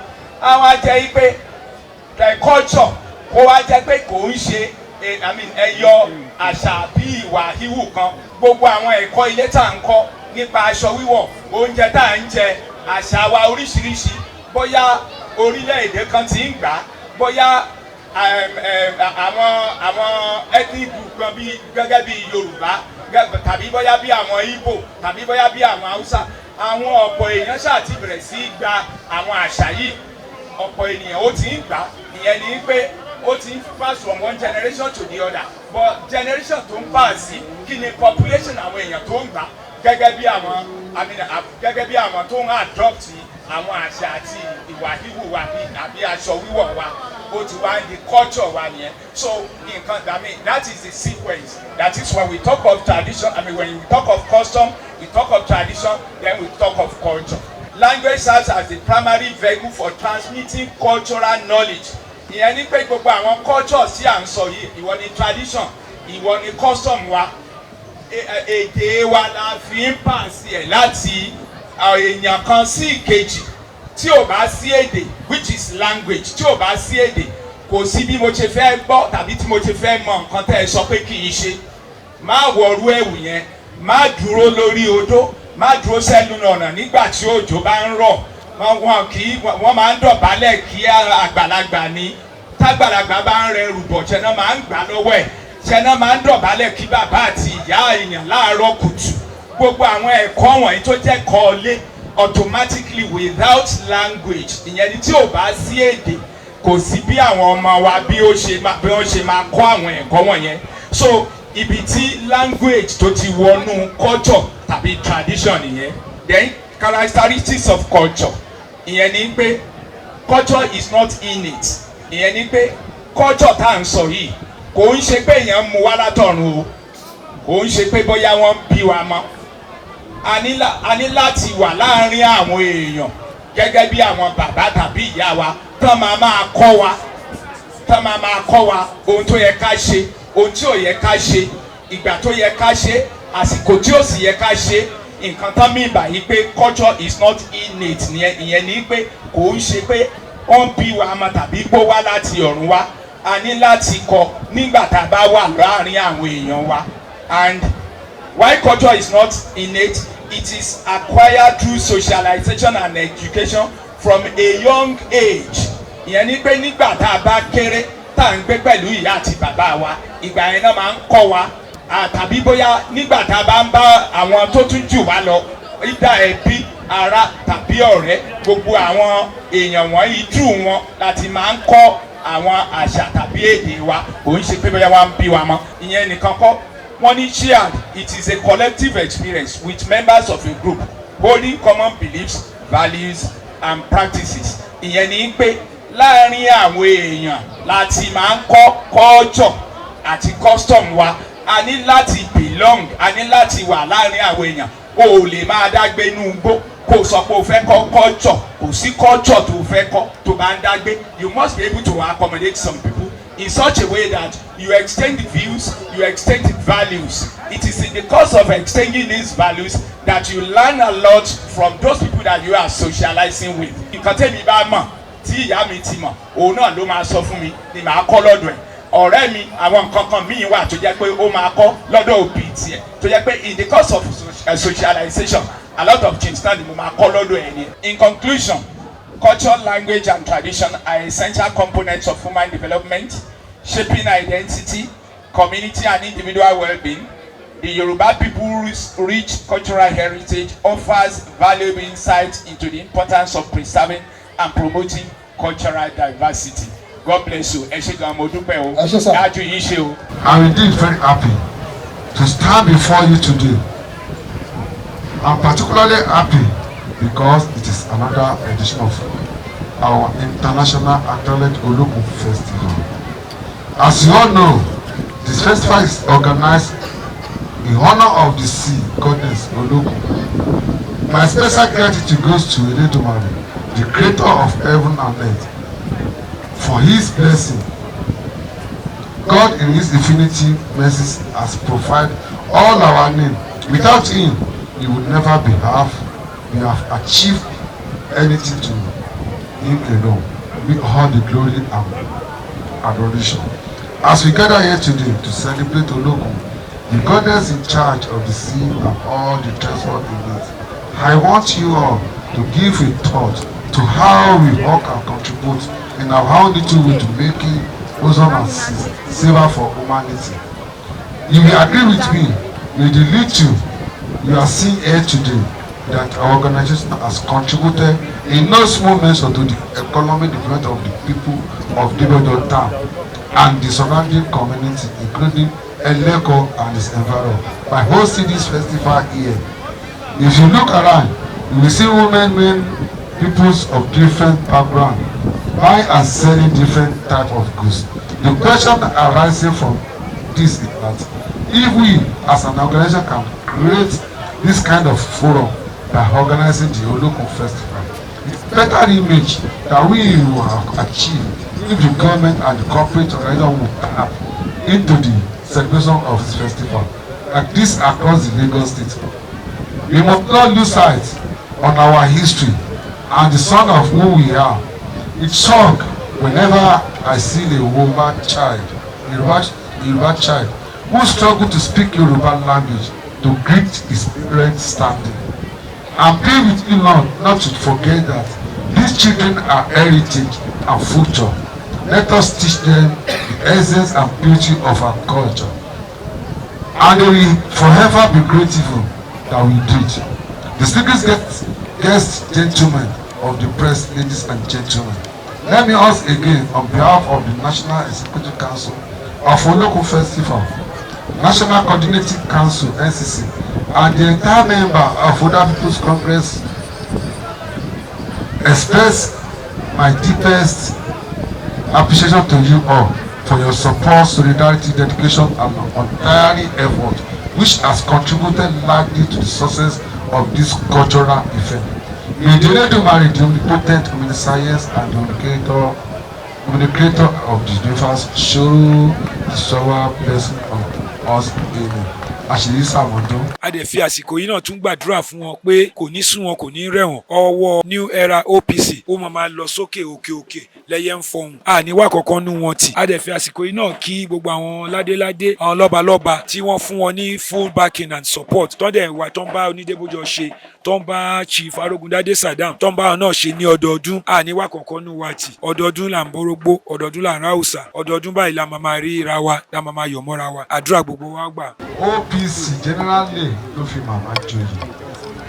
á wá jẹ́ pé the culture kó wá jẹ́ pé kò ń ṣe I mean, ẹyọ àṣà bí ìwà híhù kan. Gbogbo àwọn ẹ̀kọ́ ilé tá à ń kọ́ nípa aṣọ wíwọ̀, oúnjẹ tá à ń jẹ, àṣà wa oríṣiríṣi, bóyá orílẹ̀-èdè kan ti ń gbà á, bóyá àwọn ethnic group kan bí gẹ́gẹ́ bí Yorùbá, tàbí bóyá bí àwọn Ìgbò, tàbí bóyá bí àwọn Haúsá, àwọn ọ̀pọ̀ èèyàn ṣáà ti bẹ̀rẹ̀ sí í gba àwọn àṣà yìí. Ọ̀pọ̀ ènìyàn ó ti ń gbà. Ìyẹn ni pé ó ti ń pass from one generation to the other, but generation tó ń pass sí, kí ni population àwọn èèyàn tó ń gbà gẹ́gẹ́ bí àwọn, I mean, gẹ́gẹ́ bí àwọn tó ń adopt àwọn àṣà àti ìwà híhù wa àbí aṣọ wíwọ̀ wa, ó ti wá ń di culture wa nìyẹn. So nǹkan, I mean, that is the sequence. That is, when we talk of tradition, I mean, when we talk of custom, we talk of tradition, then we talk of culture. Language serves as the primary vehicle for transmitting cultural knowledge. Ìyẹn ní pé gbogbo àwọn cultures tí à ń sọ yìí, ìwọ ni tradition, ìwọ ni custom wa, èdè wa la fi ń pàṣẹ ẹ̀ láti èèyàn kan sí ìkejì. Tí ò bá sí èdè, which is language, tí ò bá sí èdè, kò sí bí mo ṣe fẹ́ gbọ́ tàbí tí mo ṣe fẹ́ mọ nǹkan tẹ́ ẹ sọ pé kì í ṣe. Má wọrú ẹ̀wù yẹn, má dúró lórí odó, má dúró sẹ́nu ọ̀nà nígbà tí òjò bá ń rọ̀. Wọ́n kì í, wọ́n máa ń dọ̀bálẹ̀ kí àgbàlagbà ní. Tágbàlagbà bá ń rẹ rùbọ̀, ṣẹ́ náà máa ń gbà lọ́wọ́ ẹ̀, ṣẹ́ náà máa ń dọ̀bálẹ̀ kí bàbá àti ìyá èèyàn láàárọ̀ kùtù. Gbogbo àwọn ẹ̀kọ́ wọ̀nyí tó jẹ́ kọ́ọ̀lé, automatically, without language, ìyẹn ni tí ò bá sí èdè, kò sí bí àwọn ọmọ wa bí wọ́n ṣe máa kọ́ àwọn ẹ̀kọ́ wọ̀nyẹn. So ibi tí language tó ti wọnú culture tàbí tradition nìyẹn. Then, characteristics of culture. Ìyẹn ni pé culture is not innate. Ìyẹn ni pé culture tá à ń sọ yìí, kò ń ṣe pé èèyàn ń mú wá látọ̀run o, kò ń ṣe pé bóyá wọ́n ń bí wa mọ́. A ní láti wà láàárín àwọn èèyàn gẹ́gẹ́ bí àwọn bàbá tàbí ìyá wa tán máa máa kọ́ wa, tán máa máa kọ́ wa ohun tó yẹ ká ṣe, ohun tí ò yẹ ká ṣe, ìgbà tó yẹ ká ṣe, àsìkò tí ò sì yẹ ká ṣe. Nǹkan tán mí báyìí pé culture is not innate nìyẹn. Ìyẹn ní pé kò ń ṣe pé wọ́n bí wa mọ́ tàbí kó wá láti ọ̀run wá. A ní láti kọ́ nígbà tá a bá wà láàárín àwọn èèyàn wa. And why culture is not innate? It is acquired through socialization and education from a young age. Ìyẹn ní pé nígbà tá a bá kéré, tá à ń gbé pẹ̀lú ìyá àti bàbá wa, ìgbà yẹn náà máa ń kọ́ wa, tàbí bóyá nígbà tá a bá ń bá àwọn tó tún jù wá lọ, ìdá ẹbí, ará tàbí ọ̀rẹ́, gbogbo àwọn èèyàn wọ̀nyí, jù wọn láti máa ń kọ́ àwọn àṣà tàbí èdè wa. Kò ń ṣe pé bóyá wọ́n ń bí wa mọ́. Ìyẹn nìkan kọ́. Wọ́n ní shared: it is a collective experience with members of a group holding common beliefs, values and practices. Ìyẹn ni pé láàárín àwọn èèyàn láti máa ń kọ́ culture àti custom wa. A ní láti belong, a ní láti wà láàárín àwọn èèyàn. O ò lè máa dágbé inú igbó kó o sọ pé o fẹ́ kọ́ culture. Kò sí culture tó o fẹ́ kọ́ tó bá ń dágbé. You must be able to accommodate some people in such a way that you exchange views, you exchange values. It is in the course of exchanging these values that you learn a lot from those people that you are socializing with. Nǹkan tẹ́mi bá mọ̀ tí ìyá mi ti mọ̀, òun náà ló máa sọ fún mi ni màá kọ́ lọ́dọ̀ ẹ̀. Ọ̀rẹ́ mi, àwọn nǹkan kan míì wà tó jẹ́ pé ó máa kọ́ lọ́dọ̀ òbí tiẹ̀, tó jẹ́ pé in the course of socialization, a lot of things náà ni mo máa kọ́ lọ́dọ̀ ẹ̀ ni. In conclusion, culture, language and tradition are essential components of human development, shaping identity, community and individual well-being. The Yoruba people's rich cultural heritage offers valuable insight into the importance of preserving and promoting cultural diversity. God bless you. Ẹ ṣé gan, mo dúpẹ́ o. Ẹ ṣé sir. Dájú yín ṣe o. I'm indeed very happy to stand before you today. I'm particularly happy because it is another edition of our International Acknowledged Olokun Festival. As you all know, this festival is organized in honor of the sea goddess Olokun. My special gratitude goes to Eledumare, the creator of heaven and earth, for his blessing. God in his infinity mercies has provided all our needs. Without him, He will never be half. We have achieved anything to him alone. Be all the glory and adoration. As we gather here today to celebrate Olokun, the goddess in charge of the sea and all the transport in it, I want you all to give a thought to how we all can contribute in our own little way to making ozone and safer for humanity. You will agree with me with the little you are seeing here today that our organization has contributed in no small measure to the economic development of the people of Debojo town and the surrounding community, including Eleko and its environment, by hosting this festival here. If you look around, you will see women, men, peoples of different background buying and selling different type of goods. The question arising from this is that if we as an organization can create this kind of forum by organizing the Olokun Festival, it's better image that we will have achieved if the government and the corporate organization will tap into the celebration of this festival like this across the Lagos state. We must not lose sight on our history and the son of who we are. It shock whenever I see a Yoruba child, Yoruba child who struggle to speak Yoruba language to greet his parents standing. I plead with you not to forget that these children are heritage and future. Let us teach them the essence and beauty of our culture. And they will forever be grateful that we did. Distinguished guests, gentlemen of the press, ladies and gentlemen, let me ask again on behalf of the National Executive Council of Olokun Festival, National Coordinating Council (NCC), and the entire member of Oodua People's Congress, express my deepest appreciation to you all for your support, solidarity, dedication, and untiring effort, which has contributed largely to the success of this cultural event. May the Olódùmarè, the omnipotent, omniscience, and the omnicreator of the universe, show the shower blessing on us. Amen. Àṣírí sàmọ́dún. A dẹ̀ fi àsìkò yìí náà tún gbàdúrà fún wọn pé kò ní sún wọn, kò ní rẹ̀ wọ́n. Ọwọ́ New Era OPC ó máa lọ sókè, òkè òkè lẹ́yẹ ń fọhùn, àníwá kankan nú wọn tì. A dẹ̀ fi àsìkò yìí náà kí gbogbo àwọn ládéládé, àwọn lọ́balọ́ba tí wọ́n fún wọn ní full backing and support, tó dẹ̀ wà, tó ń bá Onídébójọ ṣe, tó ń bá Chief Arógundádé Saddam, tó ń bá wọn náà ṣe ní ọdọọdún. Àníwá kankan nú wa tì. Ọdọọdún là ń borógbó, ọdọọdún là ń ráùsà, ọdọọdún báyìí la máa máa rí ra wa, la máa máa yọ̀ mọ́ra wa. Àdúrà gbogbo wa gbà. OPC generally ló fi màmá joyè.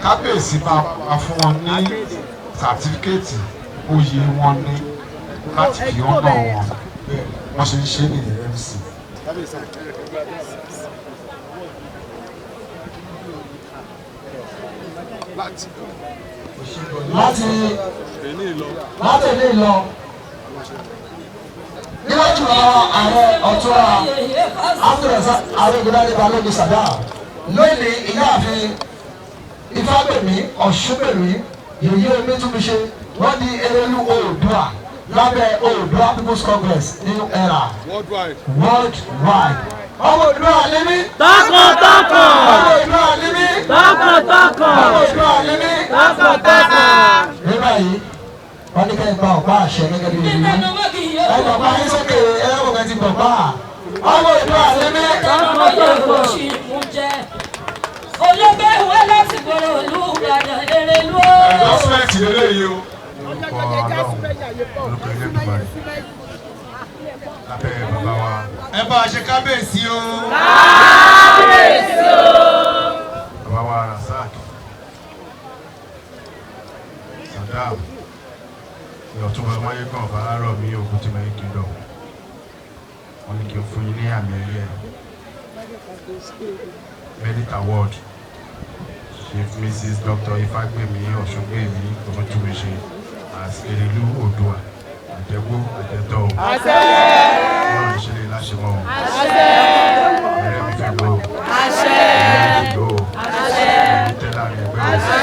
Kábíyèsí máa fún wọn ní certificate oyè wọn ní láti fi ọ̀nà wọn. Wọ́n ṣe ń ṣe nìyẹn, MC. Láti ilé lọ níwájú àwọn ààrẹ ọ̀túnra Abdulrasaq Arógundádé Balógun Saddam lónìí, ìyáàfin Ifágbèmí Ọ̀ṣungbèmí Yèyé Omítúnmiṣe, wọ́n di Erelu Oòduà lábẹ́ Oòduà People's Congress New Era worldwide. Worldwide. Ọmọ Oòduà ni mí. Tọkàntọkàn. Ọmọ Oòduà ni mí. Tọkàntọkàn. Ọmọ Oòduà ni mí. Tọkàntọkàn. Ní báyìí, wọ́n ní kẹ́ ẹ gba ọ̀pá àṣẹ gẹ́gẹ́ bí ìlú. Ẹ gbọ̀pá yín sókè, ẹ lọ́kọ̀ kẹ́ ti gbọ̀pá. Ọmọ Oòduà ni mí. Olóògbé wá láti gbòòrò Olúbàdàn Erelu o. Endorsement lélẹ́yìí o. Orúkọ Ọlọ́run, orúkọ Elédùmarè, lábẹ́ bàbá wa. Ẹ bá a ṣe kábíyèsí o. Kábíyèsí o. Bàbá wa Rasaq Saddam ní Ọ̀túnba Máyégún Ọ̀bárọ̀mí Ògúntìmẹ̀yìn Kingdom, wọ́n ní kí n fún yín ní àmì ẹ̀yẹ Merit Award, Chief Mrs. Dr. Ifágbèmí Ọ̀ṣungbèmí Ògúntúnmiṣe as Erelu Oòduà. Àjẹgbó àjẹtọ̀ o. Àṣẹ. Ọlọ́run ṣe lè láṣẹ mọ́ o. Àṣẹ. Ẹrẹ́ mi fi lò ó. Àṣẹ. Ẹrẹ́ mi fi lò ó. Àṣẹ. Ẹrẹ́ tẹ́ láàrin ẹgbẹ́ o. Àṣẹ.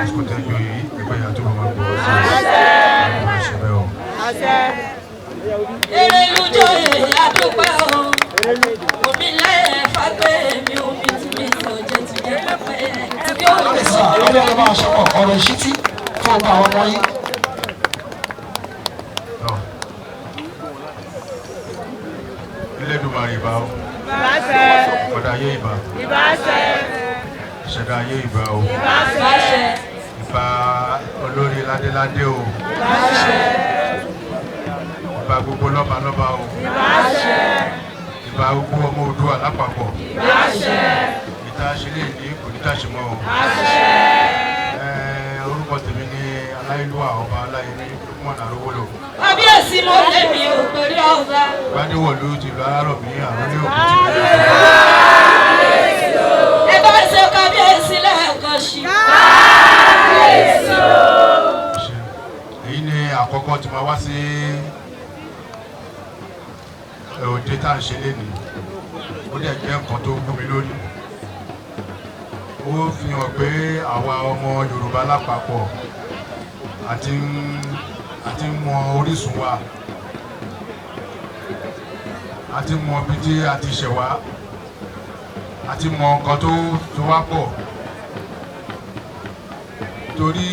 Àsìkò tẹ́jọ́ yìí ẹgbẹ́ ìyá tó bá máa gbọ́ sí i. Àṣẹ. Ọlọ́run ṣe bẹ́ẹ̀ o. Àṣẹ. Erelu joyè adúpẹ́ o. Omi lẹ́yìn Fágbèmí omi tí mi sọ jẹ́ ti jẹ́ pẹ́pẹ́. Kábíyèsí, ọdún ẹ̀rọ máa ṣọpọ̀ ọ̀rọ̀ ìṣítí fún ọgbà àwọn ọmọ yín. Elédùmarè ìbà o. Ọ̀dà ayé ìbà. Ìṣẹ̀dá ayé ìbà o. Ìbà olórí ládéládé o. Ìbà gbogbo lọ́balọ́ba o. Ìbà gbogbo ọmọ Oòduà lápapọ̀. Ìta ṣe lè ní kò ní tàṣe mọ́ o. Orúkọ tèmi ni Aláyélúwà Ọba Aláyẹmí Lukman Arówólò. Kábíyèsí, mo lè mi ò pèrè ọba. Gbadéwọ̀lú tìlú Arárọ̀mí, àrólé òkú tìlú. Ẹ bá ṣe kábíyèsí lẹ́ẹ̀kan sí. Èyí ni àkọ́kọ́ tí máa wá sí òde tá à ń ṣe lénìí. Ó dẹ̀ jẹ́ nǹkan tó gún mi lórí. Ó fi hàn pé àwa ọmọ Yorùbá lápapọ̀ àti ń mọ orísun wa, àti mọ ibi tí a ti ṣẹ̀ wá, àti mọ nǹkan tó wá pọ̀, torí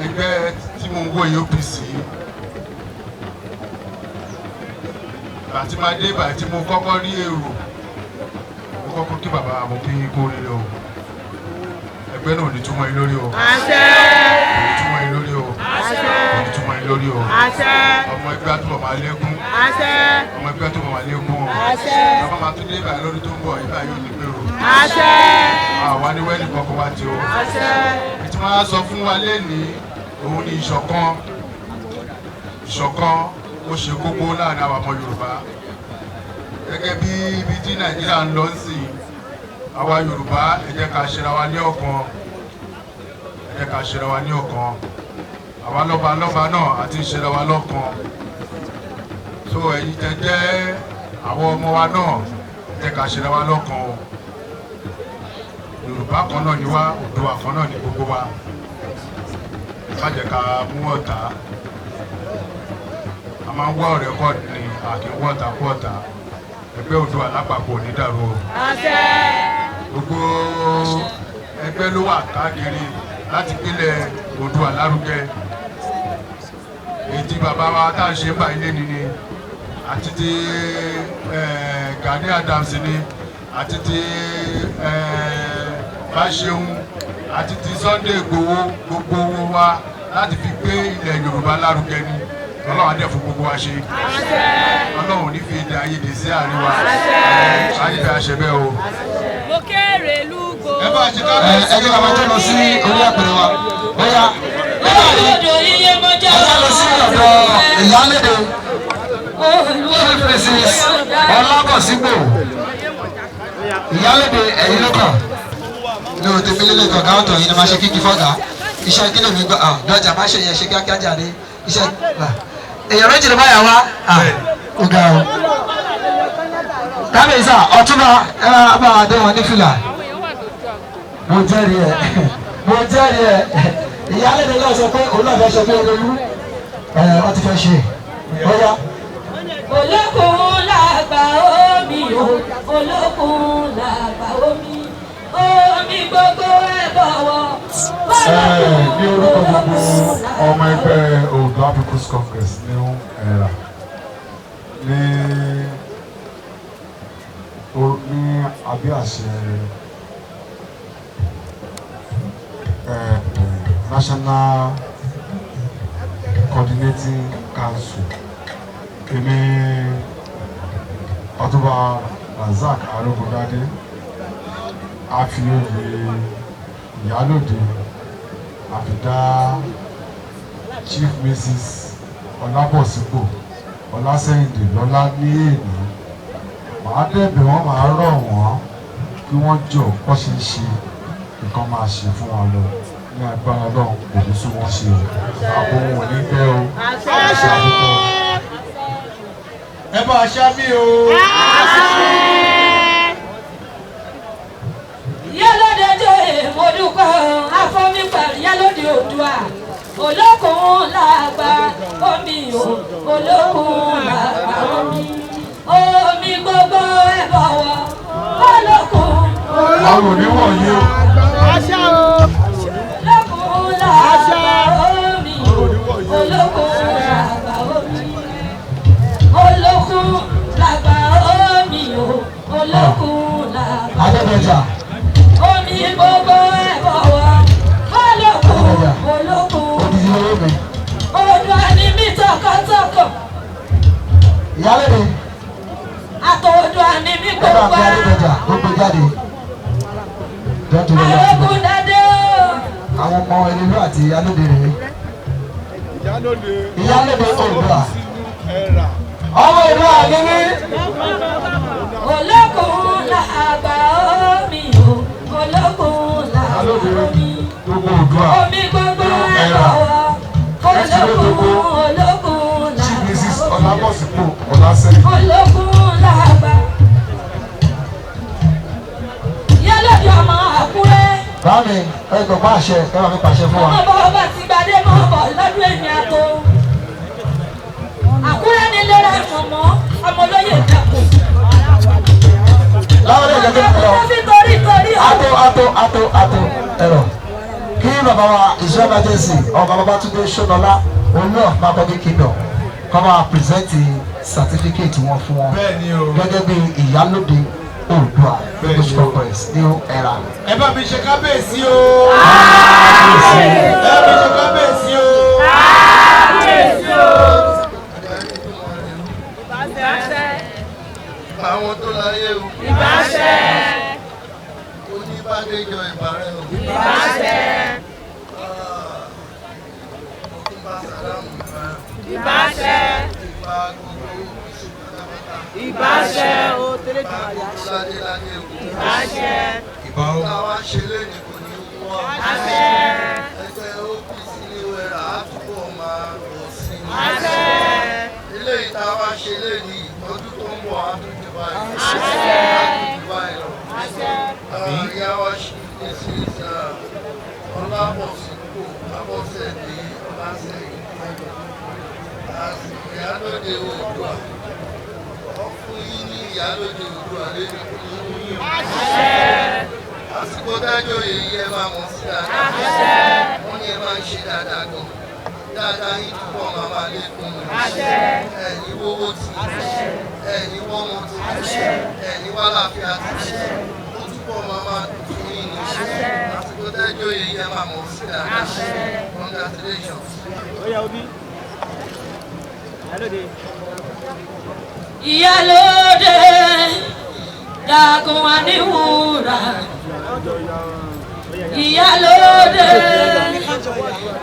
ẹgbẹ́ tí mo ń wò yìí, OPC, àti máa dé ìbàdí tí mo kọ́kọ́ rí èrò, mo kọ́kọ́ kí bàbá, mo kí kó rere o. Ẹgbẹ́ náà ò ní túmọ̀ yín lórí o. Kò ní túmọ̀ yín lórí o. Kò ní túmọ̀ yín lórí o. Ọmọ ẹgbẹ́ àtúbọ̀ máa lékún. Ọmọ ẹgbẹ́ àtúbọ̀ máa lékún o. Bàbá máa tún dé ìbàdí lọ́dún tó ń bọ̀, ìbá yóò ní gbèrò. Àwa ní wẹ́ẹ̀nì kọ̀ọ̀kan wá ti o. Ètí máa sọ fún wa lénìí òun ni ìṣọ̀kan. Ìṣọ̀kan ó ṣe kókó láàrin àwọn ọmọ Yorùbá. Gẹ́gẹ́ bí ibi tí Nàìjíríà ń lọ sí, àwa Yorùbá, ẹ jẹ́ ká ṣera wa ní ọ̀kan. Ẹ jẹ́ ká ṣera wa ní ọ̀kan. Àwa lọ́ba lọ́ba náà àti ṣera wa lọ́kan. So ẹ̀yin tẹ́ jẹ́ àwọn ọmọ wa náà, ẹ jẹ́ ká ṣera wa lọ́kan o. Yorùbá kan náà ni wá, Oòduà kan náà ni gbogbo wa. Má jẹ́ ká mú ọ̀tá. A máa ń wá ọ̀rẹ́ kọ́ ni, a kì í wọ́ ọ̀tá kú ọ̀tá. Ẹgbẹ́ Oòduà lápapọ̀ ò ní dàrú o. Gbogbo ẹgbẹ́ ló wà káàkiri láti gbélẹ̀ Oòduà lárugẹ. Èyí tí bàbá wa tá à ń ṣe ń bà ilé ni àti ti Gani Adams ni, àti ti Báṣeun, àti ti Sunday Igboho, gbogbo wa láti fi gbé ilẹ̀ Yorùbá lárugẹ ni. Ọlọ́run á dẹ̀ fún gbogbo wa ṣe. Ọlọ́run ò ní fi èdè àìyedè sí àárín wa. Ayé àṣẹ bẹ́ẹ̀ o. Mo kéré lúgbò. Ẹ jẹ́ ká máa tó lọ sí orí àpèrè wa. Bóyá Olódò iye mọ́jà. ẹ já lọ sí ọ̀dọ̀ ìyálédè Chief Mrs. Ọlábọ̀sípò. Ìyálédè, ẹ̀yin ló kàn. Ní o tèmi lélẹ̀ kọ̀ọ̀gá ọ̀tọ̀ yìí ni máa ṣe kíkí fọ́gà. Iṣẹ́ kí lèmi gbọ́ lọ́jà má ṣe yẹn ṣe kíákíá jáde. Iṣẹ́ èèyàn méjì ló bá yà wá. Ó ga o. Kábíyèsí, ọ̀túnba, ẹ máa bá wa dé wọn ní fìlà. Mo jẹ́rìí ẹ̀, mo jẹ́rìí ẹ̀. Ìyálédè náà sọ pé òun náà fẹ́ ṣe bí olólù. Ẹ wọ́n ti fẹ́ ṣe. Ó yá. Olókun làgbà omi o, olókun làgbà omi, omi gbogbo ẹ bọ̀wọ̀. Ní orúkọ gbogbo ọmọ ẹgbẹ́ Oòduà People's Congress New Era ní abẹ́ àṣẹ National Coordinating Council, èmi Ọ̀túnba Razak Arógundádé, a fi oyè ìyálòde a fi dá Chief Mrs. Ọlábọ̀sípò Ọlásẹ̀yìndè lọ́lá ní èní. Màá dẹ̀bẹ̀ wọ́n, màá rọ̀ wọ́n kí wọ́n jọ bọ́ ṣe ń ṣe nǹkan máa ṣe fún wa lọ. Ní agbára Ọlọ́run, kò ní sún wọ́n ṣe o. Àbò wọn ò ní bẹ́ o. Ṣe àdúgbò. Ẹ bá a ṣá mi o. Yálòdè joyè, mo dúpẹ́ o, afọ́mípẹ̀lú yálòdè Oòduà. Olókun làgbà omi o, olókun làgbà omi, omi gbogbo ẹ bọ̀wọ̀ olókun. Ọrùn níwọ̀nyí o. Olókun làgbà omi. Olókun làgbà omi o. Olókun làgbà Adébẹ̀jà. omi gbogbo ẹ̀ bọ̀ wá. Olókun, olókun. Odidi owó mi. Oòduà ni mí tọkàntọkàn. Ìyálóde. Àtòòduà ni mí Ẹ bá gbogbo fi ara. Adébẹ̀jà gbogbo jáde. Jọ́jú lọ́wọ́. Arógun dádé o. Àwọn ọmọ Erelú àti Ìyálóde rèé. Ìyálóde Oòduà. Ọmọ ìlú àdébí. Olókun làgbà omi o. Olókun làgbà omi. Gbogbo Oòduà. Omi gbogbo ẹ̀ bọ̀ wá. Olókun, olókun Chief làgbà Mrs. omi. Ọlábọ̀sípò Ọlásẹ́yìn. Olókun làgbà. Ìyálóde ọmọ Àkúrẹ́. Báàmì ẹ gbọ́ pàṣẹ ẹ bá mi pàṣẹ fún wa. Ọmọ bọ̀ ọba ti gbadé mọ́ bọ̀ lọ́dún èmi àtò. Àkúrẹ́ ní lera mọ̀mọ́ ọmọ olóyè dàpọ̀. Láwọn ilé ìjọba tó lọ. Fi torí torí o. Ato ato ato ato ẹ̀rọ. Kí bàbá wa His Royal Majesty Ọba Babátúndé Ṣónọlá Olú of Makogi Kingdom kọ́ máa pírẹsẹ̀ntì certificate wọn fún wọn. Gẹ́gẹ́ bí Ìyálóde Oòduà People's Congress New Era. Ẹ bá mi ṣe kábíyèsí o. Ẹ bá mi ṣe kábíyèsí o. Kábíyèsí o. Àwọn tó láyé o. Ìbáṣẹ. Oníbàdéjọ ìbàrẹ̀ o. Ìbáṣẹ. Ìbáṣẹ. Ìbáṣẹ o tẹ́lẹ̀ tí wàá yá ṣe. Ìbáṣẹ. Ìbá o. Táwa ṣe léni kò ní wọ́n. Àṣẹ. Ẹgbẹ́ OPC ní wẹ̀rà á túbọ̀ máa pọ̀ sí i. Àṣẹ. Eléyìí táwa ṣe léni ọdún tó ń bọ̀ á tún jù báyìí. Àṣẹ. Á tún jù báyìí lọ. Àṣẹ. Ìyá wa ṣe Mrs. Ọlábọ̀sípò Abọ́sẹ̀dé Ọlásẹ̀yìn. Ìyálóde Oòduà. Wọ́n fún yín ní Ìyálóde Oòduà lẹ́nu kò ní mú yín. Àsìkò dájọ́ èyí ẹ máa mọ̀ sí dáadáa. Wọ́n ní ẹ máa ń ṣe dáadáa gan. Dáadáa yín túbọ̀ máa máa lékún ni. Ẹ̀ní wówó tì. Ẹ̀ní wọ́mọ tì. Ẹ̀ní wàlàáfíà tì. Ó túbọ̀ máa máa dùn fún yín ni. Àsìkò dájọ́ èyí ẹ máa mọ̀ sí dáadáa. Congratulations. Ìyálóde jagun aníwúrà. Ìyálóde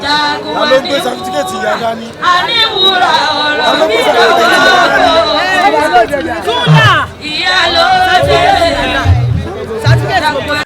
jagun aníwúrà. Aníwúrà ọ̀rọ̀ mi lọ́wọ́. Ìyálóde.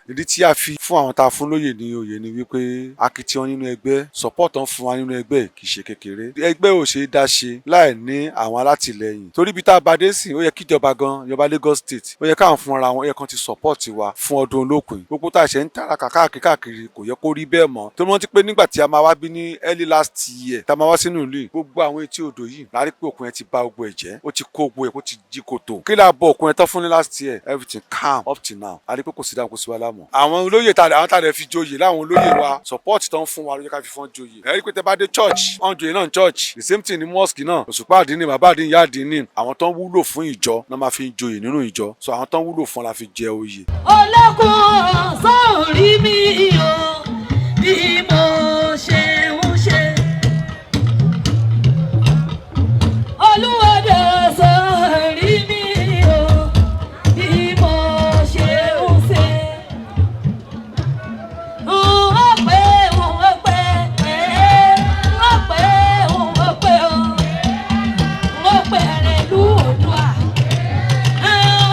Ìdí tí a fi fún àwọn tá a fún lóyè ní oyè ni wípé akitiyan nínú ẹgbẹ́, support tán fún wa nínú ẹgbẹ́ kì í ṣe kékeré. Ẹgbẹ́ ò ṣe é dá ṣe láì ní àwọn alátìlẹyìn, torí ibi tá a bá dé sí, ó yẹ kí ìjọba gan, ìjọba Lagos State, ó yẹ káwọn fúnra wọn, ó yẹ kán ti support wa fún ọdún olókun. Gbogbo tá a ṣe ń tàràkà káàkiri káàkiri, kò yẹ kó rí bẹ́ẹ̀ mọ́, tó rántí pé nígbà tí a máa wá bí ní early last year tá a máa wá sínú ìlú yìí, gbogbo àwọn etí odò yìí la rí pé òkun yẹn ti bà gbogbo ẹ̀ jẹ́, ó ti kó gbogbo ẹ̀, ó ti jí kòtò. Kí la bọ òkun yẹn tán fún ní last year, everything calm up till now. A rí pé kò sí dáhùn, kò sí wàhálà mọ́. Àwọn olóyè tá àwọn tá a lè fi joyè láwọn olóyè wa, support tán fún wa ló jẹ́ ká fi fọ́n joyè. Ẹ rí pé tẹ bá dé church, wọ́n joyè náà church, the same thing ní mosque náà. Òṣùpá àdínní, bàbá àdínní, ìyá àdínní, àwọn tán wúlò fún ìjọ náà máa fi joyè nínú ìjọ, so àwọn tán wúlò fún la fi jẹ oyè. Olókun sórí mi o, bí mo ṣe ń ṣe. Olúwọ̀dẹ sórí mi o, bí mo ṣe ń ṣe. N ó pé, n ó pé, n ó pé, n ó pé o. N ó pé Erelú Oòduà. N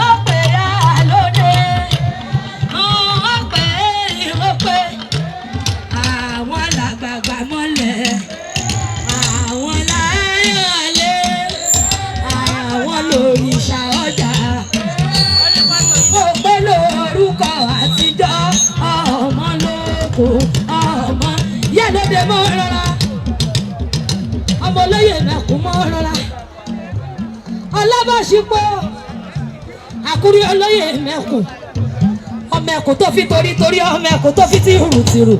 ó pé Ìyálóde. N ó pé, n ó pé. Àwọn làgbàgbà mọ́lẹ̀. Àwọn láyọ̀lé. Àwọn lòrìṣà ọjà. Mo pé lórúkọ àtijọ́ ọmọ lóko ọmọ. Ìyálóde mọ́ rọra. Ọmọ olóyè mẹ́kún mọ́ rọra. Ọlábàṣípò Àkúrí olóyè mẹ́kún. Ọmọ ẹ̀kún tó fi torí torí, ọmọ ẹ̀kún tó fi tìrù tìrù.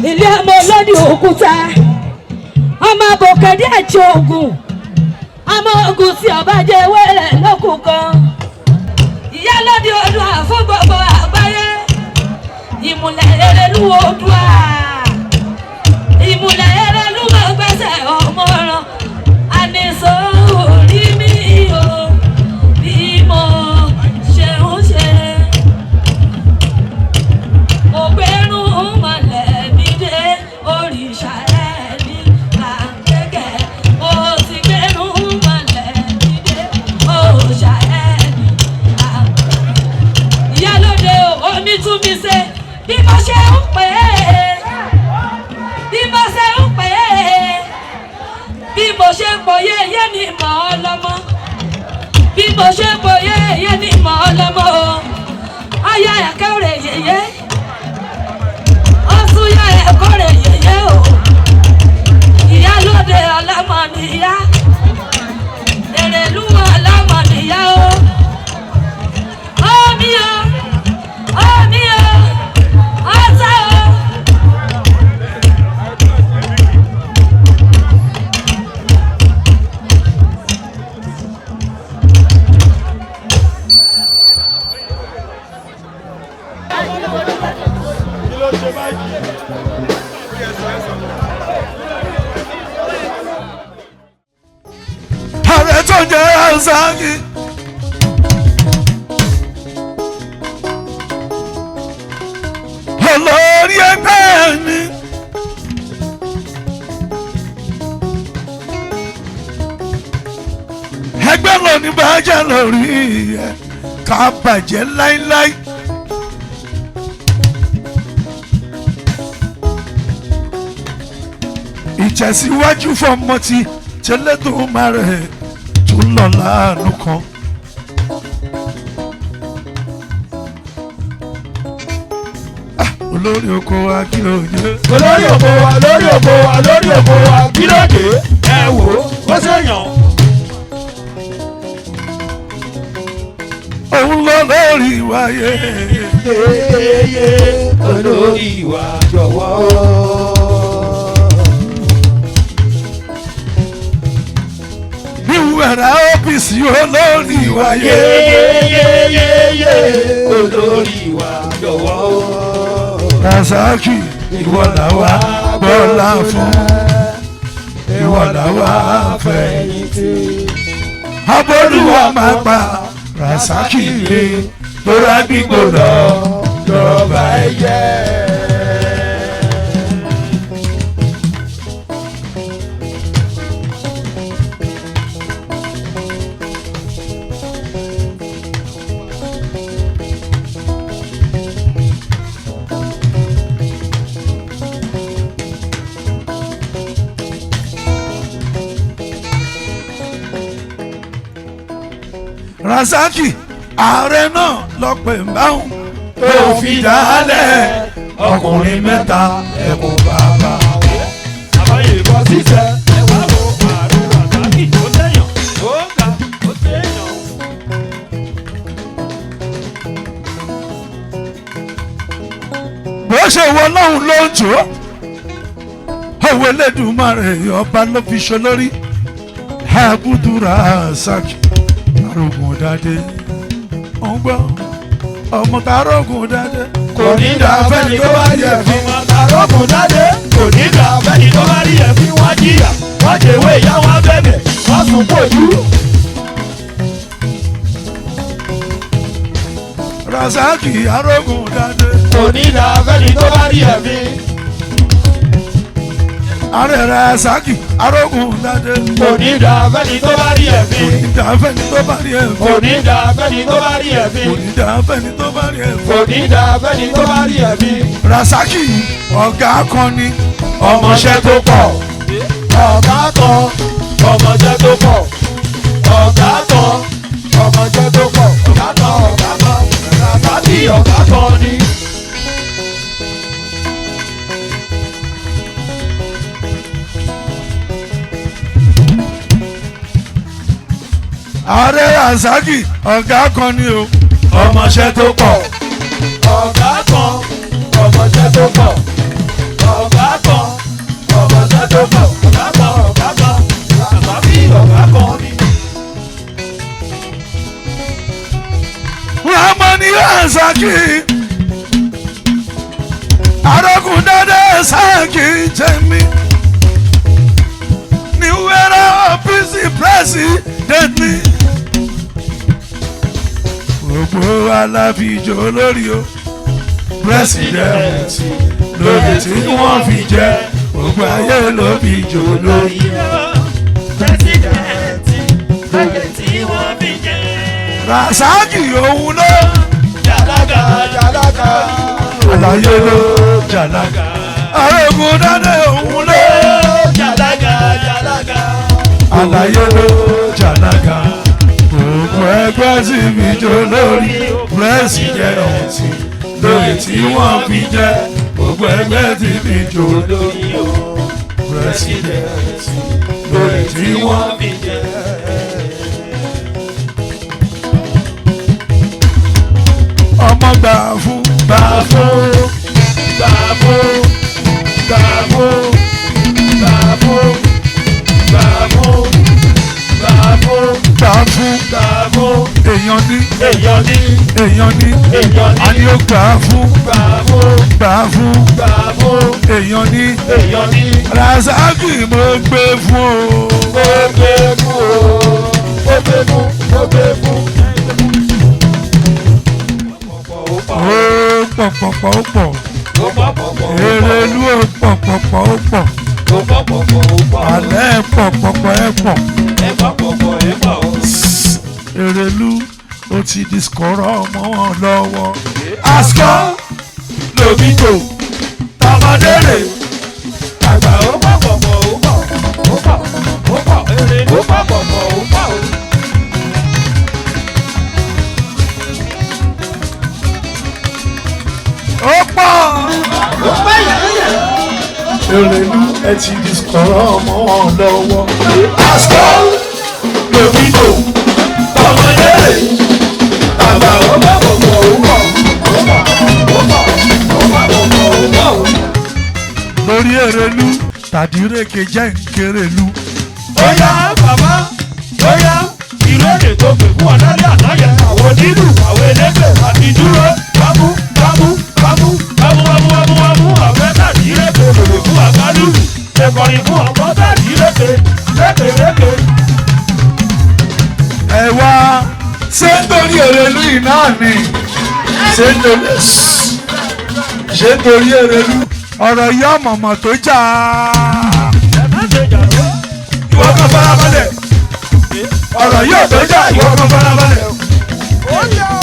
Ilé ọmọ olódì òkúta. Ọmọ àbò Òkèdè ẹ̀jẹ̀ ògùn àmọ́ ògùn tí ọba jẹ́ ewé rẹ̀ lókun kan. Ìyálóde Oòduà fún gbogbo àgbáyé. Ìmùlẹ̀ Erelú Oòduà. Ìmùlẹ̀ Erelú máa gbẹ́sẹ̀ ọmọ ràn. Àníṣó orí mi o bí mo ṣe ń ṣe. Mo gbẹ́rùn mọ̀lẹ́ mi dé òrìṣà ẹni làǹgẹ̀gẹ̀. Mo sì gbẹ́rùn mọ̀lẹ́ mi dé òrìṣà ẹni làǹgẹ̀gẹ̀. Ìyálóde omi tún mi ṣe bí mo ṣe ń pè é. Bí mo ṣe ń pè é. Bí mo ṣe ń pò yéyé ni mọ̀ ọ́ lọ́mọ. Bí mo ṣe ń pò yéyé ni mọ̀ ọ́ lọ́mọ o. Aya ẹ̀kọ́ rẹ̀ yéyé. Ó tún yá ẹ̀kọ́ rẹ̀ yéyé o. Ìyálóde ọlọ́mọ nìyá. Èrèlú ọlọ́mọ nìyá o. Omi o, omi o, ọ̀tá o. Ààrẹ tó jẹ́ Rasaki. Olórí ẹgbẹ́ mi. Ẹgbẹ́ ló ní bàjẹ́ lórí ẹ̀ ká bàjẹ́ láíláí. Ìtẹ̀síwájú fọmọ ti tẹlẹ́dùnmarè tó lọ láàánú kan. Ah, olórí oko wa kí ló dé. Olórí oko wa, lórí oko wa, lórí oko wa, kí ló dé? Ẹ wò ó, ó ṣèyàn. Òun lọ lórí wa yé. Yéyé olórí wa jọ̀wọ́. Níwẹ̀rẹ̀ ọ́fíìsì olórí wa yé. Yéyéyéyé olórí wa jọ̀wọ́. Rasaki ìwọ làwa bọ́lá fún. Ìwọ làwa fẹ̀yìntì. Abọ́lúwa máa pa Rasaki lé lóra gbígbó lọ lọ́ba ẹ̀yẹ. Rasaki ààrẹ náà lọ́pẹ̀ báwọn tó fi dálẹ̀ ọkùnrin mẹ́ta ẹ̀kọ́ bàbá wọn. Àbáyé bọ́ sísẹ. Ẹ wá wo ààrẹ Rasaki ó ṣèyàn, ó ga, ó ṣèyàn. Bó ṣe wọ lọ́hùn ló ń jò ó òwe Elédùmarè ọba ló fi ṣe lórí Abudu Rasaki arógun dáadé ó ń gbọ́ ọmọ tá arógun dáadé Kò ní dà fẹ́ni tó bá rí ẹ̀fín. Arógun dáadé kò ní dà fẹ́ni tó bá rí ẹ̀fín. Wọ́n jìyà, wọ́n jèwé ìyá wọn bẹ̀bẹ̀, wọ́n sùn pòjú. Rasaki arógun dáadé Kò ní dà fẹ́ni tó bá rí ẹ̀fín. ààrẹ Rasaki arógun dáadé Kò ní dà fẹ́ni tó bá rí ẹ̀fín. kò ní dà fẹ́ni tó bá rí ẹ̀fín. Kò ní dà fẹ́ni tó bá rí ẹ̀fín. Kò ní dà fẹ́ni tó bá rí ẹ̀fín. Kò ní dà fẹ́ni tó bá rí ẹ̀fín. Rasaki ọ̀gá kan ni Ọmọọṣẹ́ tó pọ̀. Ọ̀gá kan, ọmọọṣẹ́ tó pọ̀. Ọ̀gá kan, ọmọọṣẹ́ tó pọ̀. Ọ̀gá kan, ọ̀gá kan, Rasaki ọ̀gá kan ni. Ààrẹ Rasaki ọ̀gá kan ni o ọmọọṣẹ́ tó pọ̀. Ọ̀gá kan, ọmọọṣẹ́ tó pọ̀. Ọ̀gá kan, ọmọọṣẹ́ tó pọ̀. Ọ̀gá kan, ọ̀gá kan, Rasaki Arógundádé Sáàkì jẹ́mi New Era OPC president mi. Gbogbo aláfijọ́ lórí o president lórí tí wọ́n fi jẹ́ gbogbo ayé ló fi jò lórí o president lórí tí wọ́n fi jẹ́. Rasaki òun ló Jàlágà jàlágà. àlàyé ló jàlágà Arógundádé òun ló Jàlágà jàlágà. àlàyé ló jàlágà gbogbo ẹgbẹ́ sì fi jò lórí president lórí tí wọ́n fi jẹ́ gbogbo ẹgbẹ́ sì fi jò lórí president lórí tí wọ́n fi jẹ́. Ọmọ gbà fún gbà fún Gbà fún gbà fún gbà fún gbà fún gbà fún gbà fún gbà fún. Èèyàn ní Èèyàn ní èèyàn ní Èèyàn ní. Àní ó gbà fún gbà fún gbà fún gbà fún. Èèyàn ní Èèyàn ní. Rasaki mo gbé fún o. Mo gbé fún o. Mo gbé fún mo gbé fún. Ó pọ̀ pọ̀ pọ̀ ó pọ̀ Ó pọ̀ pọ̀ pọ̀ ó pọ̀. Erelú ó pọ̀ pọ̀ pọ̀ ó pọ̀ Ó pọ̀ pọ̀ pọ̀ ó pọ̀. Alẹ́ pọ̀ pọ̀ pọ̀ ẹ pọ̀ Ẹ pọ̀ pọ̀ pọ̀ ẹ pọ̀ o. Erelú ó ti di skọ̀rọ̀ mọ́ wọn lọ́wọ́. Askọ́ lòmítò tọmọdé rè Àgbà ó pọ̀ pọ̀ pọ̀ ó pọ̀. Ó pọ̀ ó pọ̀ Erelú ó pọ̀ pọ̀ pọ̀ ó pọ̀ o. Ó pọ̀. Ó pẹ́ yẹ̀yẹ̀. Erelú ẹ ti di skọ̀rọ̀ mọ́ wọn lọ́wọ́. Askọ́ lòmítò tọmọdé rè Àgbà ó pọ̀ pọ̀ pọ̀ ó pọ̀. Ó pọ̀ ó pọ̀ ó pọ̀ pọ̀ pọ̀ ó pọ̀ o. Lórí Erelú tàdíreke jẹ́ nkérelú. Ó yá bàbá ó yá ìròyìn tó pè fún ọ̀làlẹ́ àná yẹn àwọn onílù àwọn elégbè àti dúró bámú bámú bámú bámú bámú bámú bámú àfẹ́ tàbí rèké lòlè fún àgbálùlù ẹ̀kọ́rin fún ọ̀pọ̀ tàbí rèké rèké rèké. Ẹ wá ṣé nítorí Erelú yìí náà ni ṣé nítorí ṣé nítorí Erelú ọ̀rọ̀ yìí ọ̀mọ̀mọ̀ tó jà á. Ìwọ kan farabalẹ̀ ọ̀rọ̀ yìí ò tó jà ìwọ kan farabalẹ̀.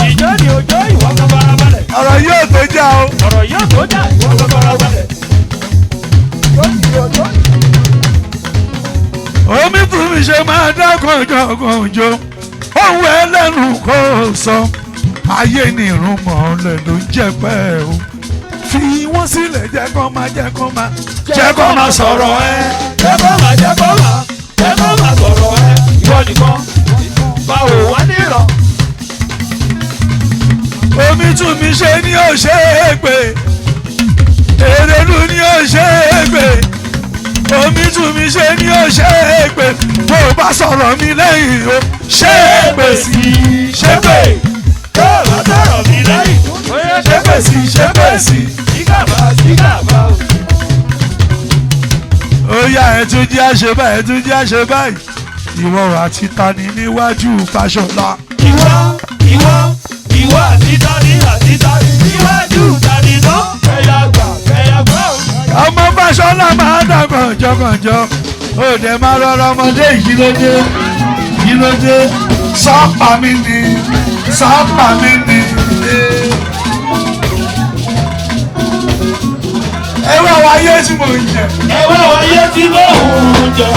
Ìjọ ni òjò ìwọ kan farabalẹ̀ ọ̀rọ̀ yìí ò tó jà o. Ọ̀rọ̀ yóò tó jà ìwọ kan farabalẹ̀. Omi tún mi ṣe máa dá kànjọ́kànjọ́ ohun ẹlẹ́nu kò sọ ayé ni irun mọ̀ọ́lẹ̀ ló ń jẹ́ pẹ́ o fi wọ́n sílẹ̀ jẹ́ kó máa jẹ́ kó máa jẹ́ kó máa sọ̀rọ̀ ẹ. Jẹ́ kó máa jẹ́ kó máa jẹ́ kó máa sọ̀rọ̀ ẹ ìwọ nìkan báwo wá níran. Omi tún mi ṣe ní òṣè pé Erelú ní òṣè pé omi tún mi ṣe ní òṣè pé bó o bá sọ̀rọ̀ mi lẹ́yìn o ṣé pè sí ṣé pè Tó o bá sọ̀rọ̀ mi lẹ́yìn ṣé pè sí ṣé pè sí. sígàbà sígàbà o. Ó yá ẹ tún jẹ́ àṣẹ báyìí ẹ tún jẹ́ àṣẹ báyìí ìwọ àti tani níwájú Fáṣọlá. Ìwọ ìwọ ìwọ àti tani àti tani níwájú tani náà kẹyà gbà kẹyà gbà o. Ọmọ Fáṣọlá máa dà kànjọkànjọ ó dẹ̀ máa rọra ọmọdé yìí ló dé yìí ló dé sọ́pà mi ni sọ́pà mi ni. Ẹ wá wáyé tí mò ń jẹ. Ẹ wá wáyé tí mò ń jẹ.